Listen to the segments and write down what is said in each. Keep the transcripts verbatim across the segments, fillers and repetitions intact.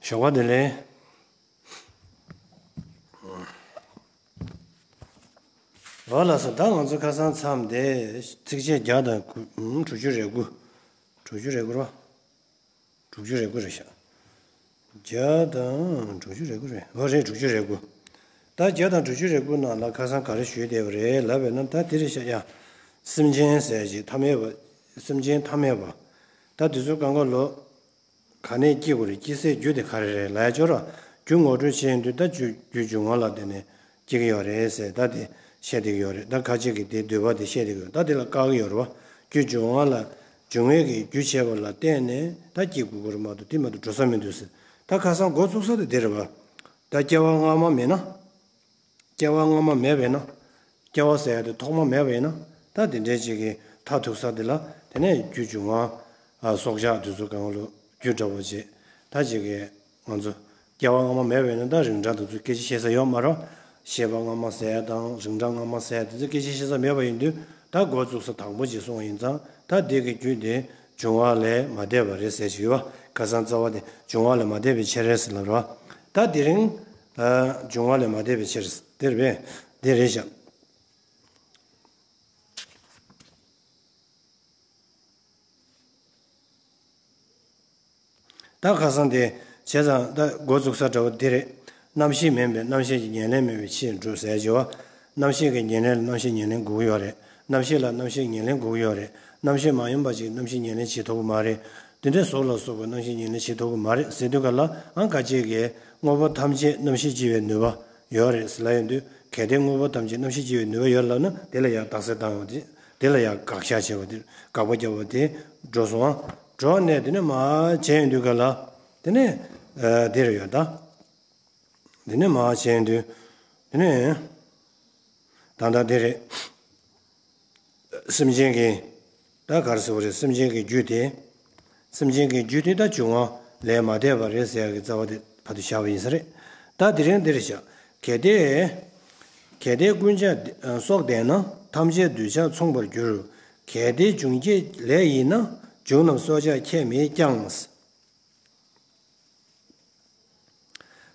ཞོགས་པ་བདེ་ལེགས། འོ་ལགས་སོ། ད་ང་ཚོ་ཁ་སང་མཚམས་དེ་ཚིགས་བཅད་བརྒྱ་དང་དགུ་ཨུམ་དྲུག་ཅུ་རེ་དགུ། དྲུག་ཅུ་རེ་དགུ་རེད་བ། དྲུག་ཅུ་རེ་དགུ་རེད་ཤག་བརྒྱ་དང་དྲུག་ཅུ་རེ་དགུ་རེད། འོ་རེད། དྲུག་ཅུ་རེ་དགུ། ད་བརྒྱ་དང་དྲུག་ཅུ་རེ་དགུ་ནང་ལ་ཁ་སང་ག་རེ་ཞུས་བསྡད་པ་རེད་ལབ་པས་ན། ད་དེ་རེད་ཤག་ཡ། སེམས་ཅན་ཟེར་ཅིག་ཐ་མལ་པ། སེམས་ཅན་ཐ་མལ་པ། ད་དེ་ཚོ་གང་ག་ལོ། ག་ནས་སྐྱེ་དགོས་རེད། སྐྱེ་སའི་རྒྱུ་དེ་ག་རེ་རེད་ལབ་ཡ་ཅོག་ར། རྒྱུ་ངོ་སྤྲོད་བྱེད་ཡོང་དུས་ད་རྒྱུ་རྒྱུ་འབྱུང་བ་ལ་བརྟེན་ནས་སྐྱེ་གི་ཡོད་རེད་ཟེར། ད་དེ་བཤད་བསྡད་ཀྱི་ཡོད་རེད། ད་ཁ་ཅིག་གིས་དེའི་འདོད་པ་དེ་བཤད་བསྡད་ཀྱི་ཡོད། ད་དེ་ལ་བཀག་གི་ཡོད་རེད་བ། རྒྱུ་འབྱུང་བ་ལ་འབྱུང་བའི་གི་རྒྱུ་བྱས་པ་ལ་བརྟེན་ནས་ད་སྐྱེ་དགོས་ཀྱི་རེད་མ་གཏོགས་དེ་མ་གཏོགས་འགྲོ་ས་མི་འདུག་ཟེར། ད་ཁ་སང་འགོ་བཙུགས་ས་དེ་དེ་རེད་བ། ད་སྐྱེ་བ་སྔ་མ་མེད་ན། སྐྱེ་བ་སྔ་མ་མེད་པས་ན། སྐྱེ་བ་ཟེར་ཡ་དེ་ཐོག་མ་མེད་པ་ཡིན་ན། ད་དེ་འདྲའི་ཅིག་གི་མཐར་ཐུག་ས་དེ་ལ་དེ་ནས་རྒྱུ་འབྱུང་བ། ཨ་སྲོག་ཆགས་དེ་ཚོ་གང་ལོ་རྒྱུ་འདྲ་བོ་བྱེད། ད་ཅིག་གི་ང་ཚོ་སྐྱེ་བ་སྔ་མ་མེད་པ་ཡིན་ན་ད་རིང་གྲངས་དེ་ཚོ་སྐད་ཆ་བཤད་ས་ཡོད་མ་རེད། བཤད་པ་སྔ་མ་ཟེར་ཡ་དང་རིང་གྲངས་སྔ་མ་ཟེར་ཡ་དེ་ཚོ་སྐད་ཆ་བཤད་ས་མེད་པ་ཡིན་དུས། ད་འགོ་བཙུགས་ས་དང་པོ་ཅིག་སོང་བ་ཡིན་ཙང་ད་དེ་གི་རྒྱུ་དེ་འབྱུང་བ་ལས་མ་འདས་པ་རེད་ཟེར་ཞིག་ཡོད་བ། ཁ་སང་རྩ་བ་དེ་འབྱུང་བ་ལས་མ་འདས་པའི་ཕྱིར་རེད་ཟེར་ལབ་རེད་བ། ད་དེ་རིང་། ཨ་འབྱུང་བ་ལས་མ་འདས་པའི་ཕྱིར། དེ་རེད་པས། དེ་རེད་ཤག་ད་ཁ་སང་དེ་བྱས་ཙང་ད་འགོ་བཙུགས་ས་འདྲ་བོ་དེ་རེད། རྣམ་ཤེས་མིན་པས་རྣམ་ཤེས་ཀྱི་ཉེར་ལེན་མེད་པའི་ཕྱིར་འགྲུབ་ཟེར་བྱས་བ། རྣམ་ཤེས་ཀྱི་ཉེར་ལེན་ལ་རྣམ་ཤེས་ཉེར་ལེན་དགོས་ཀྱི་ཡོད་རེད། རྣམ་ཤེས་ལ་རྣམ་ཤེས་ཉེར་ལེན་དགོས་ཀྱི་ཡོད་རེད། རྣམ་ཤེས་མ་ཡིན་པ་ཅིག་རྣམ་ཤེས་ཉེར་ལེན་བྱེད་ཐུབ་ཀྱི་མ་རེད། དེ་འདྲའི་གཟུགས་ལ་སོགས་པའི་རྣམ་ཤེས་ཉེར་ལེན་བྱེད་ཐུབ་ཀྱི་མ་རེད་ཟེར་དུས་ག་ལ་ཨང་ཁ་ཅིག་གིས་དངོས་པོ་ཐམས་ཅད་རྣམ་ཤེས་སྐྱེ་བའི་ནུས་པ་ཡོད་རེད་ཟེར་ལབ་ཡོང་དུས། གལ་ཏེ་དངོས་པོ་ཐམས་ཅད་རྣམ་ཤེས་སྐྱེ་བའི་ནུས་པ་ཡོད་ལབ་ན་དེ་ལ་ཡང་རྟགས་གསལ་བཏང་ཡོང་དུས། དེ་ལ་ཡང་དགག་བཞག་བྱས་པ་དེ་དགག་པ་བརྒྱབ་པ་དེ་འགྲོ་སོང་ཨང་། འགྲོ་ནས་དེ་ནས་མར་བྱས་ཡོང་དུས་ག་ལ་དེ་ནས་ཨ་དེ་རུ་ཡོད་ད། དེ་ནས་མར་བྱས་ཡོང་དུས་དེ་ནས་ད་ལྟ་དེ་རེད། སེམས་ཅན་གྱི་ད་ག་རེ་ཟེར་བ་རེད། སེམས་ཅན་གྱི་རྒྱུ་དེ། སེམས་ཅན་གྱི་རྒྱུ་དེ་ད་འབྱུང་བ་ལས་མ་འདས་པ་རེད་ཟེར་ཡག་གི་རྩ་བ་དེ་ཕར་དུ་བཞག་པ་ཡིན་ས་རེད། ད་དེ་རིང་འདིར་བཞག་གལ་ཏེ། གལ་ཏེ་ཀུན་ཆགས་སྲོག་ལྡན་ན། ཐམས་ཅད་འདོད་ཆགས་མཚུངས་པར་འགྱུར། གལ་ཏེ་འབྱུང་བྱེད་ལས་ཡིན་ན། འབྱུང་རྣམས་སྲོག་ཆགས་ཁྱད་མེད་ཀྱང་།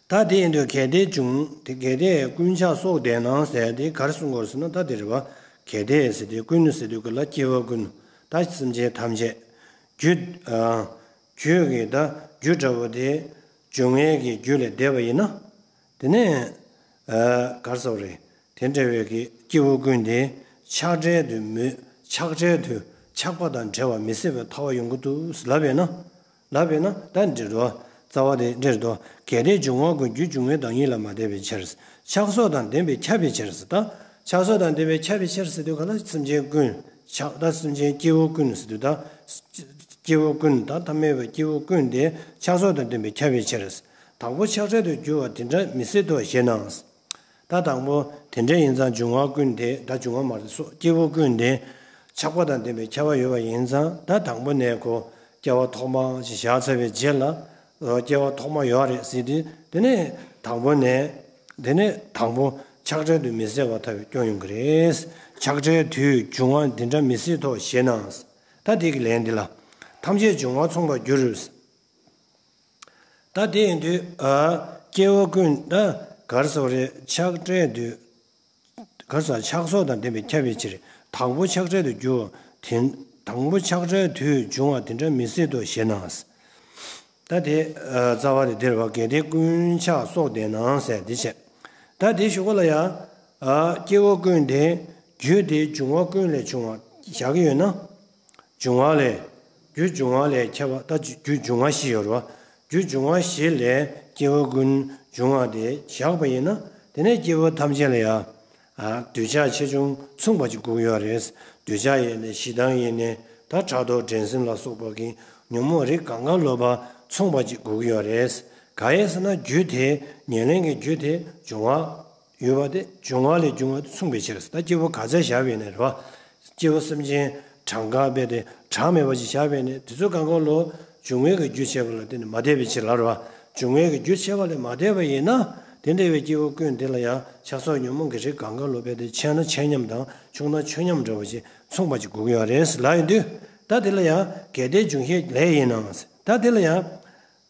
ད་དེ་ཡིན་དུས་གལ་ཏེ་འབྱུང་དེ་གལ་ཏེ་ཀུན་ཆགས་སྲོག་ལྡན་ན་ཟེར་དེ་ག་རེ་གསུང་གི་ཡོད་ཟེར་ན། ད་དེ་རེད་བ། གལ་ཏེ་ཟེར་དུས་ཀུན་ཟེར་དུས་ག་ལ་སྐྱེ་བ་ཀུན། ད་སེམས་ཅན་ཐམས་ཅད་རྒྱུ། ཨ་རྒྱུ་གི་ད་རྒྱུ་འདྲ་བོ་དེ་འབྱུང་བའི་གི་རྒྱུ་ལས་འདས་པ་ཡིན་ན། དེ་ནས་ཨ་ག་རེ་ཟེར་བ་རེད། དེ་འདྲ་བའི་གི་སྐྱེ་བོ་ཀུན་དེ་ཆགས་བྲལ་དུ་མི། ཆགས་བྲལ་དུ་ཆགས་པ་དང་བྲལ་བ་མི་སྲིད་པའི་ཐར་བ་ཡོང་གི་འདུག་ལབ་པས་ན། ལབ་པས་ན་ད་འདྲི་རོ། རྩ་བ་དེ་འདྲི་རོ། གལ་ཏེ་འབྱུང་བ་ཀུན། རྒྱུ་འབྱུང་བའི་བདག་ཉིད་ལ་མ་འདས་པའི་ཕྱིར། ཆགས་སོགས་དང་ལྡན་པའི་ཁྱབ་པའི་ཕྱིར། ད་ཆགས་སོགས་དང་ལྡན་པའི་ཁྱབ་པའི་ཕྱིར་ཟེར་དུས་ག་ལ་སེམས་ཅན་ཀུན། ཆགས་ད་སེམས་ཅན་སྐྱེ་བོ་ཀུན་ཟེར་དུས་ད། སྐྱེ་བོ་ཀུན། ད་ཐ་མལ་པའི་སྐྱེ་བོ་ཀུན་དེ་ཆགས་སོགས་དང་ལྡན་པའི་ཁྱབ་པའི་ཕྱིར། དང་པོ་ཆགས་བྲལ་དུ་འགྱུར་བ་དེ་འདྲ་མི་སྲིད་དོ་ཞེ་ན། ད་དང་པོ་དེ་འདྲ་ཡིན་ཙང་འབྱུང་བ་ཀུན་དེ། ད་འབྱུང་བ་མ་རེད་སོ། སྐྱེ་བོ་ཀུན་དེ་ཆགས་པ་དང་ལྡན་པའི་ཁྱབ་པ་ཡོད་པ་ཡིན་ཙང་། ད་དང་པོ་ནས་ཁོ་སྐྱེ་བ་ཐོག་མ་ཞིག་བཞག་ཚར་བའི་རྗེས་ལ། སྐྱེ་བ་ཐོག་མ་ཡོད་རེད་ཟེར་དུས། དེ་ནས་དང་པོ་ནས། དེ་ནས་དང་པོ་ཆགས་བྲལ་དུ་མི་སྲིད་པ་ཐར་བའི་སྐྱོན་ཡོང་གི་རེད། ཆགས་བྲལ་དུས་འབྱུང་བ་འདི་འདྲ་མི་སྲིད་དོ་ཞེ་ན། ད་དེ་གི་ལན་འདི་ལ། ཐམས་ཅད་འབྱུང་བ་མཚུངས་པར་འགྱུར། ད་དེ་ཡིན་དུས་ཨ་སྐྱེ་བོ་ཀུན་ད་ག་རེ་ཟེར་བ་རེད། ཆགས་བྲལ་དུས་ག་རེ་ཟེར། ཆགས་སོགས་དང་ལྡན་པའི་ཁྱབ་པའི་ཕྱིར། དང་པོ་ཆགས་བྲལ་དུ་འགྱུར་བ་དེ། དང་པོ་ཆགས་བྲལ་དུས་འབྱུང་བ་དེ་འདྲ་མི་སྲིད་དོ་ཞེ་ན། ད་དེ་ཨ་རྩ་བ་དེ་འདིར་བ། གལ་ཏེ་ཀུན་ཆགས་སྲོག་ལྡན་ན་ཟེར་འདི་བྱས། ད་དེ་གཞུག་གུ་ལ་ཡ། ཨ་སྐྱེ་བོ་ཀུན་དེ་རྒྱུ་དེ་འབྱུང་བ་ཀུན་ལས་བྱུང་བ་བཞག་གི་ཡོད་ན། འབྱུང་བ་ལས། རྒྱུ་འབྱུང་བ་ལས་ཁྱབ་པ། ད་རྒྱུ་འབྱུང་བ་བཞི་ཡོད་རེད་བ། རྒྱུ་འབྱུང་བ་བཞི་ལས་སྐྱེ་བོ་ཀུན་འབྱུང་བ་དེ་བཞག་པ་ཡིན་ན། དེ་ནས་སྐྱེ་བོ་ཐམས་ཅད་ལ་ཡང་། ཨ་འདོད་ཆགས་ཆེ་ཆུང་མཚུངས་པ་ཅིག་དགོས་ཀྱི་ཡོད་རེད། འདོད་ཆགས་ཡིན་ནའི་ཞེ་སྡང་ཡིན་ནའི། ད་ཕྲག་དོག་འགྲན་སེམས་ལ་སོགས་པ་གི་ཉོན་མོངས་རིགས་གང་ག་ལོག་པ་མཚུངས་པ་ཅིག་དགོས་ཀྱི་ཡོད་རེད། གང་ཡིན་ཟེར་ན་རྒྱུ་དེ། ཉེར་ལེན་གྱི་རྒྱུ་དེ་འབྱུང་བ། ཡོད་པ་དེ་འབྱུང་བ་ལས་བྱུང་བ་དེ་མཚུངས་པའི་ཕྱིར། ད་སྐྱེ་བོ་ག་ཚད་བཞག་པ་ཡིན་ནའི་རེད་བ། སྐྱེ་བོ་སེམས་ཅན་གྲངས་ཀ་རྦད་དེ་གྲངས་མེད་པ་ཅིག་བཞག་པ་ཡིན་ནའི། དེ་ཚོ་གང་ག་ལོ་འབྱུང་བའི་གི་རྒྱུ་བྱས་པ་ལ་བརྟེན་ནས་མ་འདས་པའི་ཕྱིར་ལབ་རེད་བ། འབྱུང་བའི་གི་རྒྱུ་བྱས་པ་ལས་མ་འདས་པ་ཡིན་ན། དེ་འདྲ་བའི་སྐྱེ་བོ་ཀུན་དེ་ལ་ཡང་ཆགས་སོགས་ཉོན་མོངས་ཀྱི་རིགས་གང་ག་ལོ་རྦད་དེ་ཆེ་ན་ཆེ་མཉམ་དང་ཆུང་ན་ཆུང་མཉམ་འདྲ་བོ་ཅིག་མཚུངས་པ་ཅིག་དགོས་ཀྱི་ཡོད་རེད་ལབ་ཡོང་དུས། ད་དེ་ལ་ཡང་གལ་ཏེ་འབྱུང་བྱེད་ལས་ཡིན་ན། ད་དེ་ལ་ཡང་།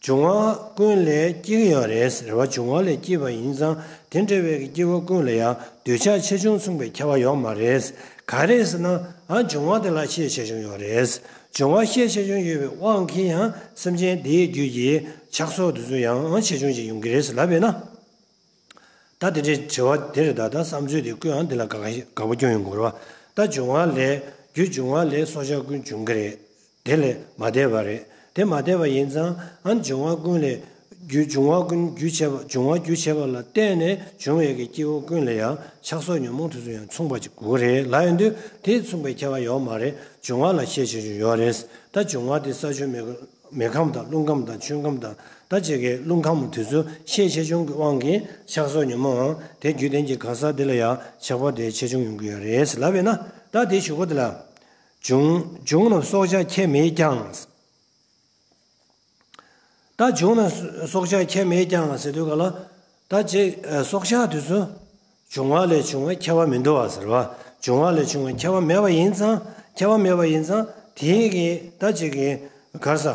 འབྱུང་བ་ཀུན་ལས་སྐྱེ་གི་ཡོད་རེད་ཟེར་བ། འབྱུང་བ་ལས་སྐྱེས་པ་ཡིན་ཙང་དེ་འདྲ་བའི་སྐྱེ་བོ་ཀུན་ལ་ཡང་འདོད་ཆགས་ཆེ་ཆུང་མཚུངས་པའི་ཁྱད་པར་ཡོད་མ་རེད། ག་རེ་ཟེར་ན། ཨ་འབྱུང་བ་དེ་ལ་ཤས་ཆེ་ཆུང་ཡོད་རེད། འབྱུང་བ་ཤས་ཆེ་ཆུང་ཡོད་པའི་དབང་གིས་ཡང་སེམས་ཅན་དེའི་རྒྱུད་ཀྱི་ཆགས་སོགས་དེ་ཚོ་ཡང་ཆེ་ཆུང་ཅིག་ཡོང་གི་རེད་ཟེར་ལབ་པས་ན། ད་དེ་འདྲའི་དྲི་བ་དེ་རེད། ད་ད་བསམ་ཚུལ་དེ་ཀུན་ཡང་འདི་ལ་དགག་དགག་པ་སྐྱོན་ཡོང་དགོས་རེད་བ། ད་འབྱུང་བ་ལས་རྒྱུ་འབྱུང་བ་ལས་སྲོག་ཆགས་ཀུན་འབྱུང་གི་རེད། དེ་ལས་མ་འདས་པ་རེད། དེ་མ་འདས་པ་ཡིན་ཙང་ཨ་འབྱུང་བ་ཀུན་ལས་རྒྱུ་འབྱུང་བ་ཀུན་རྒྱུ་བྱས་པ་འབྱུང་བ་རྒྱུ་བྱས་པ་ལ་བརྟེན་ནས་བྱུང་བའི་གི་སྐྱེ་བོ་ཀུན་ལ་ཡང་ཆགས་སོགས་ཉོན་མོངས་དེ་ཚོ་ཡང་མཚུངས་པ་ཅིག་དགོས་རེད་ལབ་ཡོང་དུས་དེ་མཚུངས་པའི་ཁྱད་པར་ཡོད་མ་རེད། འབྱུང་བ་ལ་ཤས་ཆེ་ཆུང་ཡོད་རེད། ད་འབྱུང་བ་དེ་ས་ཆུ་མེ་མེ་ཁམས་དང་རླུང་ཁམས་དང་ཆུ་ཁམས་དང་ད་ཅིག་གི་རླུང་ཁམས་དེ་ཚོ་ཤས་ཆེ་ཆུང་གི་དབང་གིས་ཆགས་སོགས་ཉོན་མོངས་དེ་རྒྱུ་ལྡན་གྱི་གང་ཟག་དེ་ལ་ཡང་ཆགས་པ་དེ་ཆེ་ཆུང་ཡོང་གི་ཡོད་རེད་ལབ་པས་ན། ད་དེ་ཞུ་གོ་དེ་ལ། འབྱུང་འབྱུང་རྣམས་སྲོག་ཆགས་ཁྱད་མེད་ཀྱང་། ད་འབྱུང་རྣམས་སྲོག་ཆགས་ཁྱད་མེད་ཀྱང་ཟེར་དུས་ག་ལ། ད་ཅིག་སྲོག་ཆགས་དེ་ཚོ་འབྱུང་བ་ལས་བྱུང་བའི་ཁྱད་པར་མི་འདུག་བ་ཟེར་བ། འབྱུང་བ་ལས་བྱུང་བའི་ཁྱད་པར་མེད་པ་ཡིན་ཙང་ཁྱད་པར་མེད་པ་ཡིན་ཙང་དེའི་གི་ད་ཅིག་གི་ག་རེ་ཟ།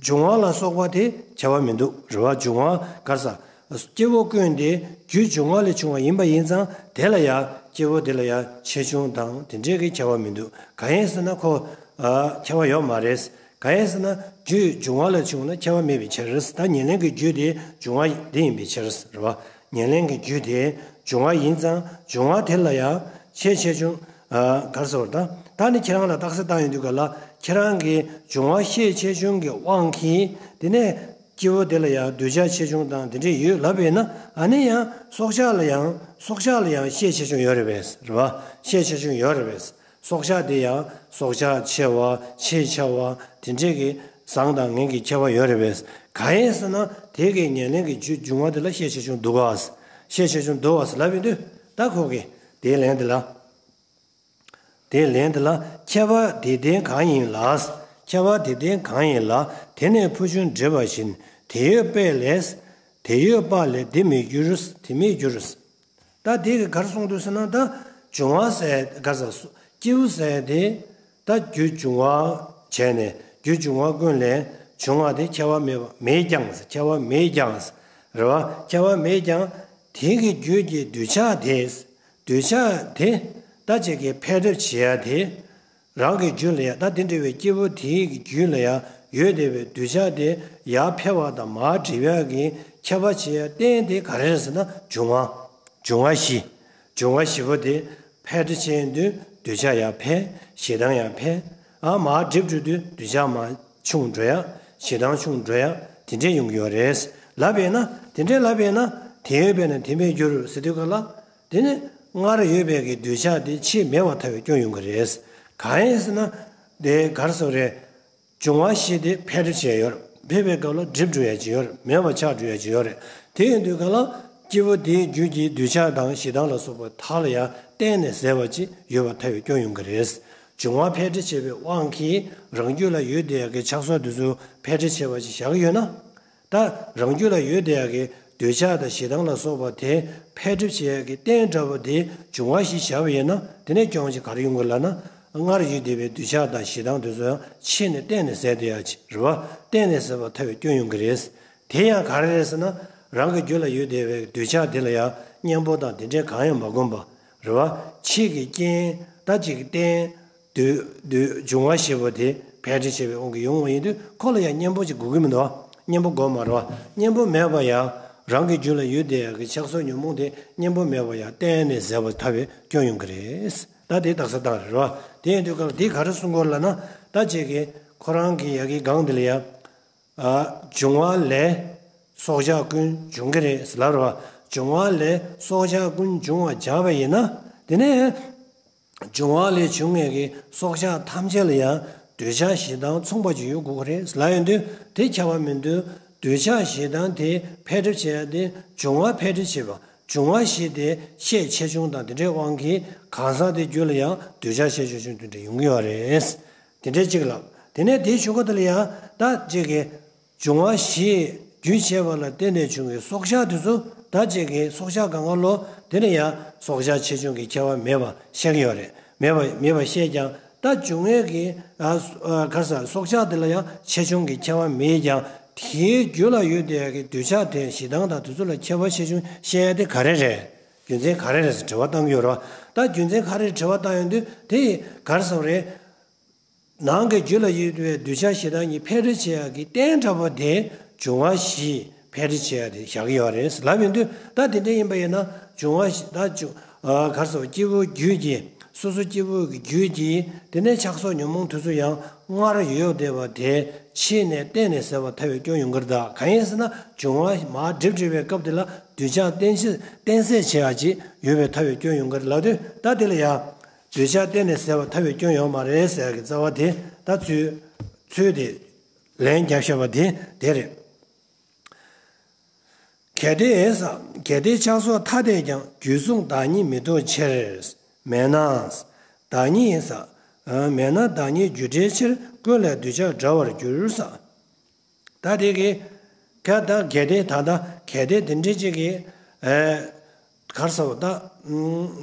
འབྱུང་བ་ལ་སོགས་པ་དེ་ཁྱད་པར་མི་འདུག་རེད་བ། འབྱུང་བ་ག་རེ་ཟ། སྐྱེ་བོ་ཀུན་དེ་རྒྱུ་འབྱུང་བ་ལས་བྱུང་བ་ཡིན་པ་ཡིན་ཙང་དེ་ལ་ཡང་སྐྱེ་བོ་དེ་ལ་ཡང་ཆེ་ཆུང་དང་དེ་འདྲའི་གི་ཁྱད་པར་མི་འདུག་གང་ཡིན་ཟེར་ན་ཁོ་ཨ་ཁྱད་པར་ཡོད་མ་རེད། གང་ཡིན་ཟེར་ན་རྒྱུ་འབྱུང་བ་ལ་བྱུང་ན་ཁྱད་པར་མེད་པའི་ཕྱིར། ད་ཉེར་ལེན་གྱི་རྒྱུ་དེ་འབྱུང་བ་དེ་ཡིན་པའི་ཕྱིར་རེད་བ། ཉེར་ལེན་གྱི་རྒྱུ་དེ་འབྱུང་བ་ཡིན་ཙང་འབྱུང་བ་དེ་ལ་ཡང་ཆེ་ཆེ་ཆུང་ཨ་ག་རེ་ཟེར་བ་ད། ད་ནི་ཁྱེད་རང་ལ་རྟགས་གསལ་བཏང་ཡོང་དུས་ག་ལ་ཁྱེད་རང་གི་འབྱུང་བ་ཤས་ཆེ་ཆུང་གི་དབང་གིས་དེ་ནས་སྐྱེ་བོ་དེ་ལ་ཡང་འདོད་ཆགས་ཆེ་ཆུང་དང་དེ་འདྲས་ཡོད་ལབ་པས་ན་ཨ་ནི་ཡང་སྲོག་ཆགས་ལ་ཡང་སྲོག་ཆགས་ལ་ཡང་ཤས་ཆེ་ཆུང་ཡོད་རེད་པས་རེད་བ། ཤས་ཆེ་ཆུང་ཡོད་རེད་པས། སྲོག་ཆགས་དེ་ཡང་སྲོག་ཆགས་ཆེ་བ་ཆེས་ཆེ་བ་དེ་འདྲས་ཀྱི་བཟང་དང་ངན་གྱི་ཁྱད་པར་ཡོད་རེད་པས། གང་ཡིན་ཟེར་ན་དེ་གའི་ཉེར་ལེན་གྱི་རྒྱུ་འབྱུང་བ་དེ་ལ་ཤས་ཆེ་ཆུང་འདུག་ག་ཤས་ཆེ་ཆུང་འདུག་ག་ལབ་ཡོང་དུས་ད་ཁོ་གི་དེའི་ལན་དེ་ལ། དེའི་ལན་དེ་ལ་ཁྱད་པར་དེ་ལྡན་གང་ཡིན་ལ། ཁྱད་པར་དེ་ལྡན་གང་ཡིན་ལ་དེ་ནས་ཕུ་ཆུང་འདྲེས་པ་བཞིན་དེ་ཡོད་པས་ལས། དེ་ཡོད་པ་ལས་དེ་མི་འགྱུར་དེ་མི་འགྱུར། ད་དེ་གི་ག་རེ་གསུངས་འདུག་ཟེར་ན་ད་འབྱུང་བ་ཟེར་ག་ས་སྐྱེས་བུ་ཟེར་དེ་ད་རྒྱུ་འབྱུང་བ་བྱས་ནས་རྒྱུ་འབྱུང་བ་ཀུན་ལས་བྱུང་བ་དེ་ཁྱད་པར་མེད་པ་མེད་ཀྱང་ཁྱད་པར་མེད་ཀྱང་རེད་བ། ཁྱད་པར་མེད་ཀྱང་དེ་གི་རྒྱུད་ཀྱི་འདོད་ཆགས་དེ། འདོད་ཆགས་དེ་ད་ཅིག་གི་འཕེལ་འགྲིབ་བྱེད་ཡ་དེ། རང་གི་རྒྱུད་ལ་ཡ་ད་དེ་འདྲ་བའི་སྐྱེས་བུ་དེའི་གི་རྒྱུད་ལ་ཡ་ཡོད་བསྡད་པའི་འདོད་ཆགས་དེ་ཡར་འཕེལ་བ་དང་མར་འགྲིབ་ཡ་གི་ཁྱད་པར་བྱེད་ཡ་རྟེན་དེ་ག་རེ་རེད་ཟེར་ན་འབྱུང་བ། འབྱུང་བ་བཞི། འབྱུང་བ་བཞི་པོ་དེ་འཕེལ་འགྲིབ་བྱེད་ཡོང་དུས་འདོད་ཆགས་ཡར་འཕེལ། ཞེ་སྡང་ཡར་འཕེལ། ཨ་མར་འགྲིབ་འགྲོ་དུས་འདོད་ཆགས་མར་ཆུང་འགྲོ་ཡ། ཞེ་སྡང་ཆུང་འགྲོ་ཡ། དེ་འདྲས་ཡོང་གི་ཡོད་རེད། ལབ་པས་ན་དེ་འདྲས་ལབ་པས་ན་དེ་ཡོད་པས་ན་དེ་མེད་འགྱུར་ཟེར་དུས་ག་ལ། དེ་ནི་སྔར་ཡོད་པའི་གི་འདོད་ཆགས་དེ་ཕྱིས་མེད་པར་ཐལ་བའི་སྐྱོན་ཡོང་གི་རེད། གང་ཡིན་ཟེར་ན། དེ་ག་རེ་ཟེར་རེད། འབྱུང་བ་བཞི་དེ་འཕེལ་འགྲིབ་བྱས་ཡོད་རེད། འཕེལ་བའི་སྐབས་ལ་འགྲིབ་འགྲོ་ཡ་ཅིག་ཡོད་རེད། མེད་པ་ཆགས་འགྲོ་ཡ་ཅིག་ཡོད་རེད། དེ་ཡིན་དུས་ག་ལ། སྐྱེས་བུ་དེའི་རྒྱུད་ཀྱི་འདོད་ཆགས་དང་ཞེ་སྡང་ལ་སོགས་པ་དག་ལ་ཡང་གཏན་ནས་ཟད་པ་ཅིག་ཡོད་པར་ཐལ་བའི་སྐྱོན་ཡོང་གི་རེད། འབྱུང་བ་འཕེལ་འགྲིབ་བྱེད་པའི་དབང་གིས་རང་རྒྱུད་ལ་ཡོད་བསྡད་ཡ་གི་ཆགས་སོགས་དེ་ཚོ་འཕེལ་འགྲིབ་བྱེད་པ་ཅིག་བཞག་གི་ཡོད་ན། ད་རང་རྒྱུད་ལ་ཡོད་བསྡད་ཡ་གི་འདོད་ཆགས་དང་ཞེ་སྡང་ལ་སོགས་པ་དེ་འཕེལ་འགྲིབ་བྱེད་ཡ་གི་རྟེན་འདྲ་བོ་དེ་འབྱུང་བ་བཞི་བཞག་པ་ཡིན་ན་དེ་ནས་སྐྱོན་ཅིག་ག་རེ་ཡོང་གི་ལབ་ན། སྔར་ཡོད་བསྡད་པའི་འདོད་ཆགས་དང་ཞེ་སྡང་དེ་ཚོ་ཡང་ཕྱིས་ནས་གཏན་ནས་ཟད་བསྡད་ཡ་ཅིག་རེད་བ། གཏན་ནས་ཟད་པར་ཐལ་བའི་སྐྱོན་ཡོང་གི་རེད། དེ་ཡང་ག་རེ་རེད་ཟེར་ན། རང་གི་རྒྱུད་ལ་ཡོད་བསྡད་པའི་འདོད་ཆགས་དེ་ལ་ཡང་གཉེན་པོ་དང་དེ་འདྲའི་གང་ཡང་མ་བསྒོམས་པ། རེད་བ། ཕྱིས་ཀྱི་རྐྱེན་ད་ཅིག་གི་རྟེན། འདོད་འདོད་འབྱུང་བ་ཞེས་པ་དེ་འཕེལ་འགྲིབ་བྱེད་པའི་དབང་གིས་ཡོང་བ་ཡིན་དུས་ཁོ་ལ་ཡང་གཉེན་པོ་ཅིག་དགོས་ཀྱི་མི་འདུག་བ། གཉེན་པོ་དགོས་མ་རེད་བ། གཉེན་པོ་མེད་པ་ཡང་རང་གི་རྒྱུད་ལ་ཡོད་བསྡད་ཡ་གི་ཆགས་སོགས་ཉོན་མོངས་དེ་གཉེན་པོ་མེད་པ་ཡང་གཏན་ནས་ཟད་པར་ཐལ་བའི་སྐྱོན་ཡོང་གི་རེད། ད་དེ་རྟགས་གསལ་བཏང་རེད་བ། དེ་ཡིན་དུས་སྐབས་འདི་ག་རེ་གསུང་གི་ཡོད་ལབ་ན། ད་ཅིག་གི་ཁོ་རང་གི་ཡ་གི་སྒང་འདི་ལ་ཡ། ཨ། འབྱུང་བ་ལས་སྲོག་ཆགས་ཀུན་འབྱུང་གི་རེད་ཟེར་ལབ་རེད་བ། འབྱུང་བ་ལས་སྲོག་ཆགས་ཀུན་འབྱུང་བར་བྱ་བ་ཡིན་ན། དེ་ནས་འབྱུང་བ་ལས་བྱུང་མཁན་གྱི་སྲོག་ཆགས་ཐམས་ཅད་ལ་ཡང་འདོད་ཆགས་ཞེ་སྡང་མཚུངས་པ་ཅིག་ཡོད་དགོས་ཀྱི་རེད་ལབ་ཡོང་དུས་དེ་ཁྱད་པར་མི་འདུག་འདོད་ཆགས་ཞེ་སྡང་དེ་འཕེལ་འགྲིབ་བྱེད་ཡ་དེ་འབྱུང་བ་འཕེལ་འགྲིབ་བྱེད་པ། འབྱུང་བ་བཞི་དེ་ཤས་ཆེ་ཆུང་དང་དེ་འདྲའི་དབང་གིས་གང་ཟག་དེ་རྒྱུད་ལ་ཡང་འདོད་ཆགས་ཤས་ཆེ་ཆུང་དེ་འདྲ་ཡོང་གི་ཡོད་རེད། དེ་འདྲའི་གཅིག་ལབ། དེ་ནས་དེའི་གཞུག་གུ་དེ་ལ་ཡང་ད་གཅིག་གི་འབྱུང་བ་བཞི་རྒྱུ་བྱས་པ་ལ་བརྟེན་ནས་བྱུང་བའི་སྲོག་ཆགས་དེ་ཚོ་ད་གཅིག་གི་སྲོག་ཆགས་གང་ག་ལོ་དེ་ལ་ཡང་སྲོག་ཆགས་ཆེ་ཆུང་གི་ཁྱད་པར་མེད་པ་བཤད་ཀྱི་ཡོད་རེད། མེད་པ་མེད་པ་བཤད་ཀྱང་ད་འབྱུང་ངེས་ཀྱི་ཨ་ཨ་ག་རེ་ཟ་སྲོག་ཆགས་དེ་ལ་ཡང་ཆེ་ཆུང་གི་ཁྱད་པར་མེད་ཀྱང་། དེའི་རྒྱུད་ལ་ཡོད་བསྡད་ཡག་གི་འདོད་ཆགས་དེ་ཞེ་སྡང་དང་དེ་ཚོ་ལ་ཁྱད་པར་ཆེ་ཆུང་བཤད་ཡ་དེ་ག་རེ་རེད། རྒྱུ་མཚན་ག་རེ་རེད་ཟེར་དྲི་བ་བཏང་གི་ཡོད་རེད་བ། ད་རྒྱུ་མཚན་ག་རེ་དྲི་བ་བཏང་ཡོང་དུས་དེ་ག་རེ་ཟེར་བ་རེད། ནང་གི་རྒྱུད་ལ་ཡོད་པའི་འདོད་ཆགས་ཞེ་སྡང་གཉིས་འཕེལ་འགྲིབ་བྱེད་ཡག་གི་རྟེན་འདྲ་པོ་དེ་འབྱུང་བ་བཞི་འཕེལ་འགྲིབ་བྱེད་ཡག་དེ་བཞག་གི་ཡོད་རེད་ལབ་ཡོང་དུས། ད་དེ་འདྲ་ཡིན་པ་ཡིན་ན་འབྱུང་བ་བཞི་ད་འབྱུང་ཨ་ག་རེ་ཟེར་བ་སྐྱེས་བུ་རྒྱུད་ཀྱི་སོ་སོ་སྐྱེས་བུ་གི་རྒྱུད་ཀྱི་དེ་ནས་ཆགས་སོགས་ཉོན་མོངས་དེ་ཚོ་ཡང་སྔར་ཡོད་བསྡད་པ་དེ་ཕྱིས་ནས་གཏན་ནས་ཟད་པར་ཐལ་བའི་སྐྱོན་ཡོང་གི་རེད། ད་གང་ཡིན་ཟེར་ན་འབྱུང་བ་མར་འགྲིབ་འགྲིབ་པའི་སྐབས་དེ་ལ་འདོད་ཆགས་གཏན་ཕྱིར་གཏན་ཟད་བྱེད་ཡག་ཅིག་ཡོད་པའི་ཐལ་བའི་སྐྱོན་ཡོང་གི་རེད་ལབ་དུས། ད་དེ་ལ་ཡང་། འདོད་ཆགས་གཏན་ནས་ཟད་པར་ཐལ་བའི་སྐྱོན་ཡོད་མ་རེད་ཟེར་ཡག་གི་རྩ་བ་དེ་ད་ཚུལ་ཚུལ་དེ་ལན་བརྒྱབ་བཞག་པ་དེ་དེ་རེད། གལ་ཏེ་ས། གལ་ཏེ་ཆགས་སོགས་ཐ་དད་ཀྱང་། རྒྱུད་གསུམ་བདག་ཉིད་མི་ལྡོག་ཕྱིར། མེད་ན། བདག་ཉིད་ས། མེད་ན་བདག་ཉིད་རྒྱུ་འབྲས་ཕྱིར། ཀུན་ལས་འདོད་ཆགས་བྲལ་བར་འགྱུར་ས། ད་དེ་གི་ག་ད་གལ་ཏེ་ད་ལྟ་གལ་ཏེ་དེ་འདྲའི་ཅིག་གི་ཨེ་ག་རེ་ཟེར་བ་ད་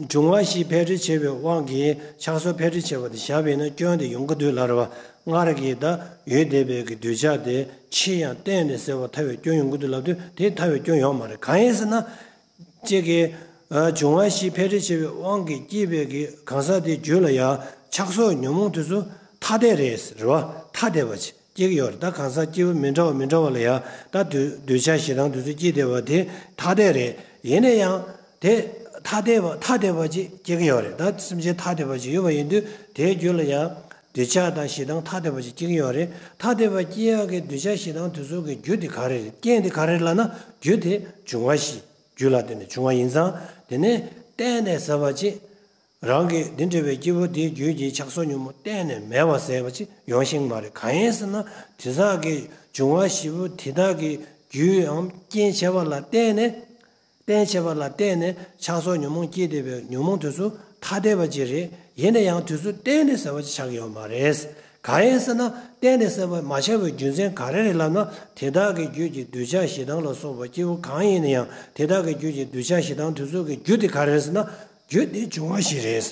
འབྱུང་བ་བཞི་འཕེལ་འགྲིབ་བྱེད་པའི་དབང་གིས་ཆགས་སོགས་འཕེལ་འགྲིབ་བྱེད་པ་དེ་བཞག་པ་ཡིན་ན་སྐྱོན་དེ་ཡོང་གི་འདུག་ལབ་རེད་བ། སྔར་གྱི་ད་ཡོད་བསྡད་པའི་གི་འདོད་ཆགས་དེ་ཕྱིས་ཡང་གཏན་ནས་ཟད་པར་ཐལ་བའི་སྐྱོན་ཡོང་གི་འདུག་ལབ་དུས་དེ་ཐལ་བའི་སྐྱོན་ཡོད་མ་རེད། གང་ཡིན་ཟེར་ན། གཅིག་གིས་ཨ་འབྱུང་བ་བཞི་འཕེལ་འགྲིབ་བྱེད་པའི་དབང་གིས་སྐྱེས་པའི་གི་གང་ཟག་དེའི་རྒྱུད་ལ་ཡང་ཆགས་སོགས་ཉོན་མོངས་དེ་ཚོ་ཐ་དད་རེད་ཟེར་བ། ཐ་དད་པ་ཅིག་སྐྱེ་གི་ཡོད་རེད། ད་གང་ཟག་སྐྱེས་བུ་མི་འདྲ་བ་མི་འདྲ་བ་ལ་ཡང་ད་འདོད་འདོད་ཆགས་ཞེ་སྡང་དེ་ཚོ་སྐྱེས་བསྡད་པ་དེ་ཐ་དད་རེད། ཡིན་ན་ཡང་དེ་ཐ་དད་པ་ཐ་དད་པ་ཅིག་སྐྱེ་གི་ཡོད་རེད། ད་སེམས་ཅན་ཐ་དད་པ་ཅིག་ཡོད་པ་ཡིན་དུས་དེའི་རྒྱུད་ལ་ཡང་འདོད་ཆགས་དང་ཞེ་སྡང་ཐ་དད་པ་ཅིག་སྐྱེ་གི་ཡོད་རེད། ཐ་དད་པ་སྐྱེ་ཡག་གི་འདོད་ཆགས་ཞེ་སྡང་དེ་ཚོ་གི་རྒྱུ་དེ་ག་རེ་རེད། རྐྱེན་དེ་ག་རེ་རེད་ལབ་ན་རྒྱུ་དེ་འབྱུང་བ་བཞི། རྒྱུ་ལ་བརྟེན་ནས་བྱུང་བ་ཡིན་ཙང་། དེ་ནས་གཏན་ནས་ཟད་པ་ཅིག་རང་གི་འདི་འདྲ་བའི་སྐྱེས་བུ་དེའི་རྒྱུད་ཀྱི་ཆགས་སོགས་ཉོན་མོངས་གཏན་ནས་མེད་པ་ཟེར་བ་ཅིག་ཡོང་ཤེས་མ་རེད། གང་ཡིན་ཟེར་ན་དེ་དག་གི་འབྱུང་བ་བཞི་པོ་དེ་དག་གི་རྒྱུའམ་རྐྱེན་བྱས་པ་ལ་བརྟེན་ནས། རྐྱེན་བྱས་པ་ལ་བརྟེན་ནས་ཆགས་སོགས་ཉོན་མོངས་སྐྱེས་བསྡད་པའི་ཉོན་མོངས་དེ་ཚོ་ཐ་དད་པ་ཅིག་རེད། ཡིན་ན་ཡང་དེ་ཚོ་གཏན་ནས་ཟད་པ་ཅིག་ཆགས་ཀྱི་ཡོད་མ་རེད། གང་ཡིན་ཟེར་ན་གཏན་ནས་ཟད་པ་མ་ཆགས་པའི་རྒྱུ་མཚན་ག་རེ་རེད་ལབ་ན། དེ་དག་གི་རྒྱུད་ཀྱི་འདོད་ཆགས་ཞེ་སྡང་ལ་སོགས་པ་སྐྱེས་བུ་གང་ཡིན་ན་ཡང་དེ་དག་གི་རྒྱུད་ཀྱི་འདོད་ཆགས་ཞེ་སྡང་དེ་ཚོ་གི་རྒྱུ་དེ་ག་རེ་རེད་ཟེར་ན། རྒྱུ་དེ་འབྱུང་བ་བཞི་རེད།